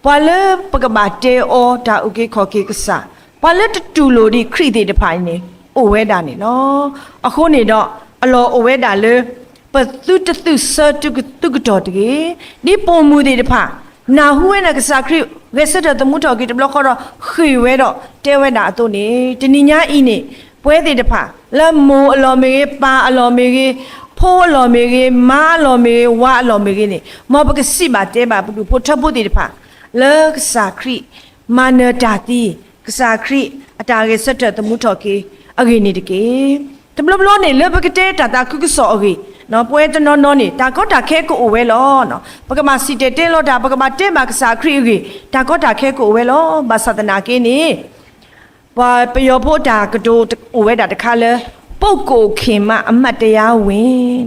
ပှၤလၢပကဘၣ်တဲအီၤတၢ်အုၣ်က့ၤခီၣ်က့ၤကစၢ်, ပှၤလၢတတူၢ်လိာ်ဒံးခရံာ်သ့ၣ်တဖၣ်န့ၣ် အိၣ်ဝဲဒၣ်န့ၣ်လီၤ. အဃိန့ၣ်ဒီး အလီၢ်အိၣ်ဝဲဒၣ်လၢ ပသုတသုးဆၢသုကတီၢ်တဂ့ၤ. ဒ်ပိာ်မုၣ်သ့ၣ်တဖၣ် နၢ်ဟူဝဲဒၣ်ကစၢ်ခရံာ် ဂဲၤဆၢထၢၣ်သမူထီၣ်က့ၤတဘျီဃီဒီး ဃ့ၢ်ဝဲဒီးတဲဝဲဒၣ်အသိးန့ၣ်, တနံၤညါအံၤန့ၣ် ပဝဲသ့ၣ်တဖၣ် လၢမိၢ်အလီၢ်မ့ၢ်ဂ့ၤ, ပၢ်အလီၢ်မ့ၢ်ဂ့ၤ, ဖိအလီၢ်မ့ၢ်ဂ့ၤ, မါအလီၢ်မ့ၢ်ဂ့ၤ, ဝၤအလီၢ်မ့ၢ်ဂ့ၤန့ၣ် မ်ပကစံးဘၣ်တဲဘၣ်ပဒူၣ်ဖိထၢဖိသ့ၣ်တဖၣ် လၢကစၢ်ခရံာ် မၤနၢၤတၢ်သံ, ကစၢ်ခရံာ်အတၢ်ဂဲၤဆၢထၢၣ်သမူထီၣ်က့ၤအဂ့ၢ်န့ၣ်တက့ၢ်. တဘျီဘျီန့ၣ် လၢပကတဲတၢ်သးခုကစီၣ်အဂ့ၢ်, ပဝဲတနီၤနီၤန့ၣ် တၢ်ကီတၢ်ခဲကအိၣ်ဝဲလီၤ. ပကဘၣ်စံၣ်တဲၤတဲလီၤတၢ်, ပကဘၣ်တဲဘၣ်ကစၢ်ခရံာ်အဂ့ၢ်, တၢ်ကီတၢ်ခဲကအိၣ်ဝဲလီၤ. ဘၣ်ဆၣ်သနာ်က့န့ၣ် ပှၤပယီၤဖိတၢ်ကတိၤအိၣ်ဝဲဒၣ်တခါလၢ ပုဂ္ဂိုလ်ခင်မှ အမှတ်တရားဝင်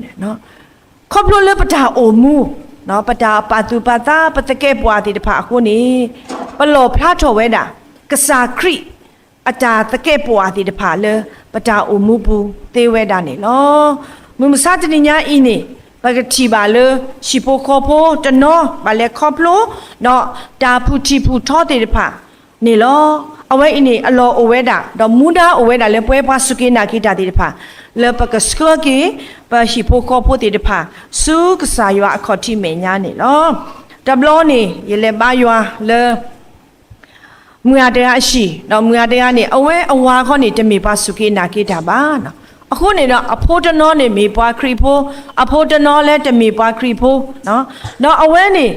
ခီဖျိလၢပတၢ်အိၣ်မူ, ပတၢ်ပာ်သူၣ်ပာ်သး ပသကဲးပဝးသ့ၣ်တဖၣ်အဃိန့ၣ်, ပလီၣ်ဖျါထီၣ်ဝဲဒၣ် ကစၢ်ခရံာ်အတၢ်သကဲးပဝးသ့ၣ်တဖၣ်လၢ ပတၢ်အိၣ်မူပူၤသ့ဝဲဒၣ်န့ၣ်လီၤ. မုၢ်မဆါတနံၤညါအံၤန့ၣ် ပကထံၣ်ဘၣ်လၢ ဟံၣ်ဖိဃီဖိတနီၤ ဘၣ်လဲၤခီဖျိ ဒီးတၢ်ဖုၣ်ထံၣ်ဖုၣ်ထီသ့ၣ်တဖၣ်န့ၣ်လီၤ. အဝဲအံၤန့ၣ် အလီၢ်အိၣ်ဝဲဒၣ် ဒီးမူဒါအိၣ်ဝဲဒၣ်လၢ ပဝဲပှၤစူၢ်က့ၤနာ်က့ၤတၢ်သ့ၣ်တဖၣ် လၢပကဆှၢက့ၤ ပဟံၣ်ဖိဃီဖိသ့ၣ်တဖၣ် ဆူကစၢ်ယွၤအခီၣ်ထံးမဲာ်ညါန့ၣ်လီၤ. တဘျီန့ၣ် ယလဲၤဘါယွၤလၢ မုၢ်ဂၤတဂၤအဟံၣ်, ဒီးမုၢ်ဂၤတဂၤန့ၣ် အဝဲအဝၤခီန့ၣ် တမ့ၢ်ပှၤစူၢ်က့ၤနာ်က့ၤတၢ်ဘၣ်. အဃိန့ၣ်ဒီး အဖိတနီၤန့ၣ်မ့ၢ်ပှၤခရံာ်ဖိ, အဖိတနီၤလၢတမ့ၢ်ပှၤခရံာ်ဖိ, ဒီးအဝဲန့ၣ်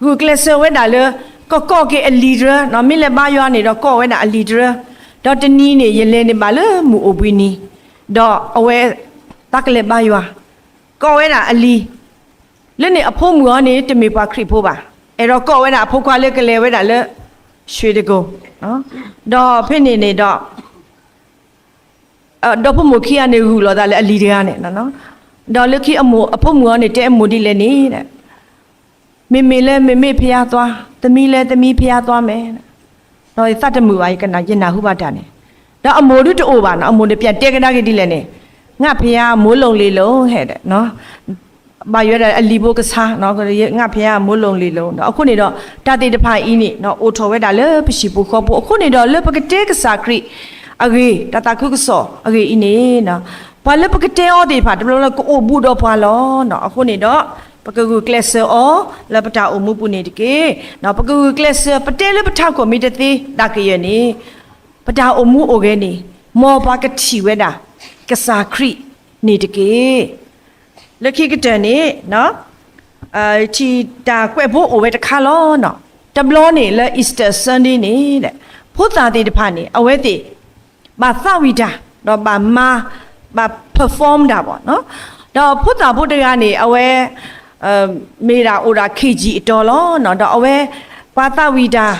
ဂုာ်ကျဲးစၢးဝဲဒၣ်လၢ ကကိးက့ၤအလံၤတရၢ, မ့ၢ်လဲၤဘါယွၤန့ၣ်ဒီး ကိးဝဲဒၣ်အလံၤတရၢ, ဒီးတနံၤန့ၣ် ယလဲၤန့ၣ်ဘၣ်လၢမုၢ်အိၣ်ဘှံးနံၤ, ဒီးအဝဲ သးကလဲၤဘါယွၤ, ကိးဝဲဒၣ်အလံၤ လၢန့ၣ်အဖိမုၣ်အီၤန့ၣ် တမ့ၢ်ပှၤခရံာ်ဖိဘၣ်. အဲၣ်ဒိးကိးဝဲဒၣ်အဖိခွါလၢကလဲၤဝဲဒၣ်လၢ ရွှေတိဂုံ, ဒီးဖဲန့ၣ်န့ၣ်ဒီး ဒီဖိမိၢ်ခံဂၤန့ၣ် ဂုာ်လိာ်သးလၢအလံၤတဂၤန့ၣ်, ဒီးလၢခံအမိၢ် အဖိမုၣ်အီၤန့ၣ် တဲအမိၢ်ဒ်လဲၣ်န့ၣ်, မ့မ့ၢ်လၢမ့မ့ၢ်ဖဲယါသွါ, သမံလၢသမံဖဲယါသွါမဲာ်, ဒီးယသးတမုာ်ဘၣ် ယကနၣ် ယနၢ်ဟူဘၣ်တၢ်န့ၣ်, ဒီးအမိၢ်ဒုတအိၣ်ဘၣ်နီၤ, အမိၢ်န့ၣ် ပျဲတဲကဒါက့ၤဒ်လဲၣ်န့ၣ်, ငါ့ဘုရားမိုးလုံလေလုံ ဟဲဒီး ဘၣ်ယွၤဒၣ်အလံာ်ဘိကဆါ ငါ့ဘုရားမိုးလုံလေလုံ အဃိန့ၣ်ဒီး တၢ်သ့ၣ်တဖၣ်အံၤန့ၣ် အိၣ်ထီၣ်ဝဲဒၣ်လၢပဟံၣ်ပူၤဃီပူၤ အဃိန့ၣ်ဒီး လၢပကတဲကစၢ်ခရံာ်အဂ့ၢ် တၢ်သးခုကစီၣ်အဂ့ၢ်အံၤန့ၣ် ပှၤလၢပကတဲအီၤသ့ၣ်တဖၣ် တဘျီဘျီလၢကအိၣ်ဘူးဒီးပှၤလီၤ. အဃိန့ၣ်ဒီး ပကဂုာ်ကျဲးစၢးအီၤ လၢပတၢ်အိၣ်မူပူၤန့ၣ်တက့ၢ်. ပကဂုာ်ကျဲးစၢး ပတဲလၢပထးခိၣ်မ့ၢ်တသ့ဒၣ်ကယဲၢ်န့ၣ် ပတၢ်အိၣ်မူအိၣ်ဂဲၤန့ၣ် မ်ပှၤကထံၣ်ဝဲဒၣ် ကစၢ်ခရံာ်န့ၣ်တက့ၢ်. လၢခံကတၢၢ်န့ၣ် ထံၣ်တၢ်ကွဲးဖိအိၣ်ဝဲတခါလီၤ. တဘျီန့ၣ်လၢ Easter Sunday န့ၣ် ဖိသၣ်သ့ၣ်တဖၣ်န့ၣ် အဝဲသ့ၣ် ဘၣ်သးဝံၣ်တၢ် ဒီးဘၣ်မၤ ဘၣ် perform တၢ်ဘၣ်. ဒီးဖိသၣ်ဖိတဂၤန့ၣ် အဝဲ မ့ၢ်ဒၣ်အိၣ်ဒၣ် ခ့ၣ်ကၠံၣ် အတီၤလီၤ. ဒီးအဝဲ ပှၤသးဝံၣ်တၢ်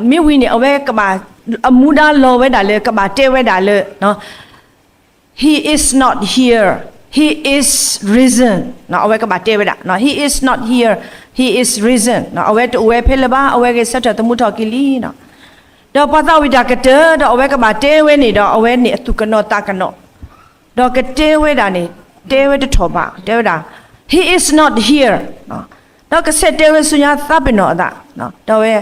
မ့ၢ်ဝံၤန့ၣ် အဝဲကဘၣ် အမူဒါလီၤဝဲဒၣ်လၢ ကဘၣ်တဲဝဲဒၣ်လၢ He is not here, he is risen. အဝဲကဘၣ်တဲဝဲဒၣ် He is not here, he is risen. အဝဲတအိၣ်ဝဲဖဲလၢၤဘၣ်, အဝဲဂဲၤဆၢထၢၣ်သမူထီၣ်က့ၤလံ. ဒီးပှၤသးဝံၣ်တၢ်ကတၢၢ် ဒီးအဝဲကဘၣ်တဲဝဲန့ၣ်ဒီး အဝဲန့ၣ်အသူၣ်ကနိးသးကနိး ဒီးကတဲဝဲဒၣ်န့ၣ် တဲဝဲတထီၣ်ဘၣ်, တဲဝဲဒၣ် He is not here. ဒီးကဆဲးတဲဝဲဆူညါသးပ့ၤနီၣ်အသး, ဒီးဝဲ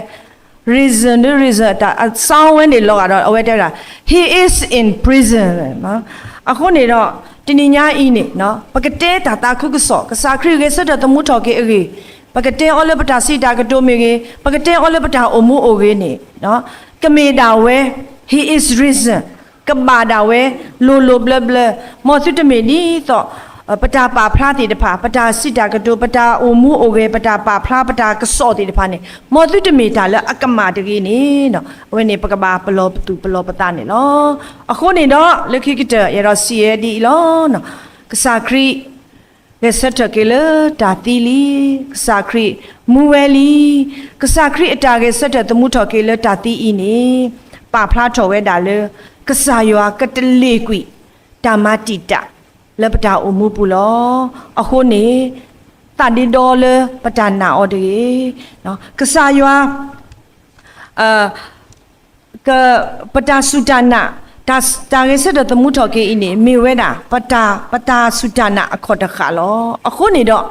reason ဒ် reason အတၢ်အ sound ဝဲန့ၣ်လီၤဂာ်ဒီး အဝဲတဲဝဲဒၣ် He is in prison. အဃိန့ၣ်ဒီး တနံၤညါအံၤန့ၣ် ပကတဲတၢ်သးခုကစီၣ် ကစၢ်ခရံာ်ဂဲၤဆၢထၢၣ်သမူထီၣ်က့ၤအဂ့ၢ်, ပကတဲအီၤလၢပတၢ်စံးတၢ်ကတိၤမ့ၢ်ဂ့ၤ, ပကတဲအီၤလၢပတၢ်အိၣ်မူအိၣ်ဂ့ၤန့ၣ် ကမ့ၢ်ဒၣ်ဝဲ He is risen, ကဘၣ်ဒၣ်ဝဲ လိၤလိၤဘျၢဘျၢ, မ်သုတမ့ၢ်ဒ်သိး ပတၢ်ပာ်ဖျါသ့ၣ်တဖၣ်, ပတၢ်စံးတၢ်ကတိၤ, ပတၢ်အိၣ်မူအိၣ်ဂဲၤ, ပတၢ်ပာ်ဖျါ, ပတၢ်ကစီၣ်သ့ၣ်တဖၣ်န့ၣ် မ်သုတမ့ၢ်တၢ်လၢအကမၣ်တဂ့ၤန့ၣ်, အဝဲန့ၣ် ပကဘၣ်ပလီၢ်ပသူၣ်ပလီၢ်ပသးန့ၣ်လီၤ. အဃိန့ၣ်ဒီး လၢခံကတၢၢ် ယအဲၣ်ဒိးစံးဝဲဒ်အံၤလီၤ. ကစၢ်ခရံာ် ဂဲၤဆၢထၢၣ်က့ၤလၢတၢ်သံလံ, ကစၢ်ခရံာ်မူဝဲလံ, ကစၢ်ခရံာ်အတၢ်ဂဲၤဆၢထၢၣ်သမူထီၣ်က့ၤလၢတၢ်သံအံၤန့ၣ် ပာ်ဖျါထီၣ်ဝဲဒၣ်လၢ ကစၢ်ယွၤကတလ့ၤကွံာ် တၢ်မၤတံာ်တာ် လၢပတၢ်အိၣ်မူပူၤလီၤ. အဃိန့ၣ် သးဒ့ဒီလၢပတၢ်နာ်အီၤတဂ့ၤ. ကစၢ်ယွၤ ပတၢ်စူၢ်တၢ်နာ်, တၢ်ဂဲၤဆၢထၢၣ်သမူထီၣ်က့ၤအံၤန့ၣ် မ့ၢ်ဝဲဒၣ် ပတၢ်စူၢ်တၢ်နာ်အခီၣ်တဃၣ်လီၤ. အဃိန့ၣ်ဒီး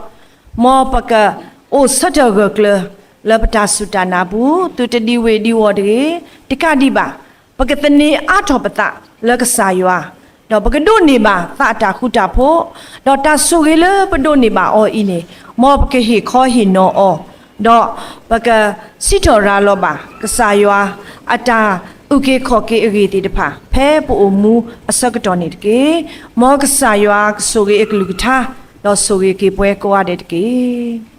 မ်ပကအိၣ်ဆၢထၢၣ်ဂၢၢ်ကျၢၤ လၢပတၢ်စူၢ်တၢ်နာ်ပူၤ, သုတဒံဝ့ၢ်ဒံဝီၢ်တဂ့ၤ, တကးဒံးဘၣ် ပကသန့ၤအါထီၣ်ပသးလၢကစၢ်ယွၤ, ဒီးပကဒိးန့ၢ်ဘၣ်သးအတၢ်ဃူတၢ်ဖိး, ဒီးတၢ်ဆိၣ်ဂ့ၤလၢပဒိးန့ၢ်ဘၣ်အီၤအံၤန့ၣ် မ်ပကဟ့ၣ်ခီဟ့ၣ်နီၤအီၤ, ဒီးပကစံးထီၣ်ရၤလီၤဘၣ် ကစၢ်ယွၤအတၢ်အုၣ်က့ၤခီၣ်က့ၤအဂ့ၢ်သ့ၣ်တဖၣ် ဖဲပအိၣ်မူအဆၢကတီၢ်န့ၣ်တက့ၢ်. မ်ကစၢ်ယွၤကဆိၣ်ဂ့ၤအကလုၢ်ကထါ, ဒီးဆိၣ်ဂ့ၤက့ၤပှၤကိးဂၤဒဲးတက့ၢ်.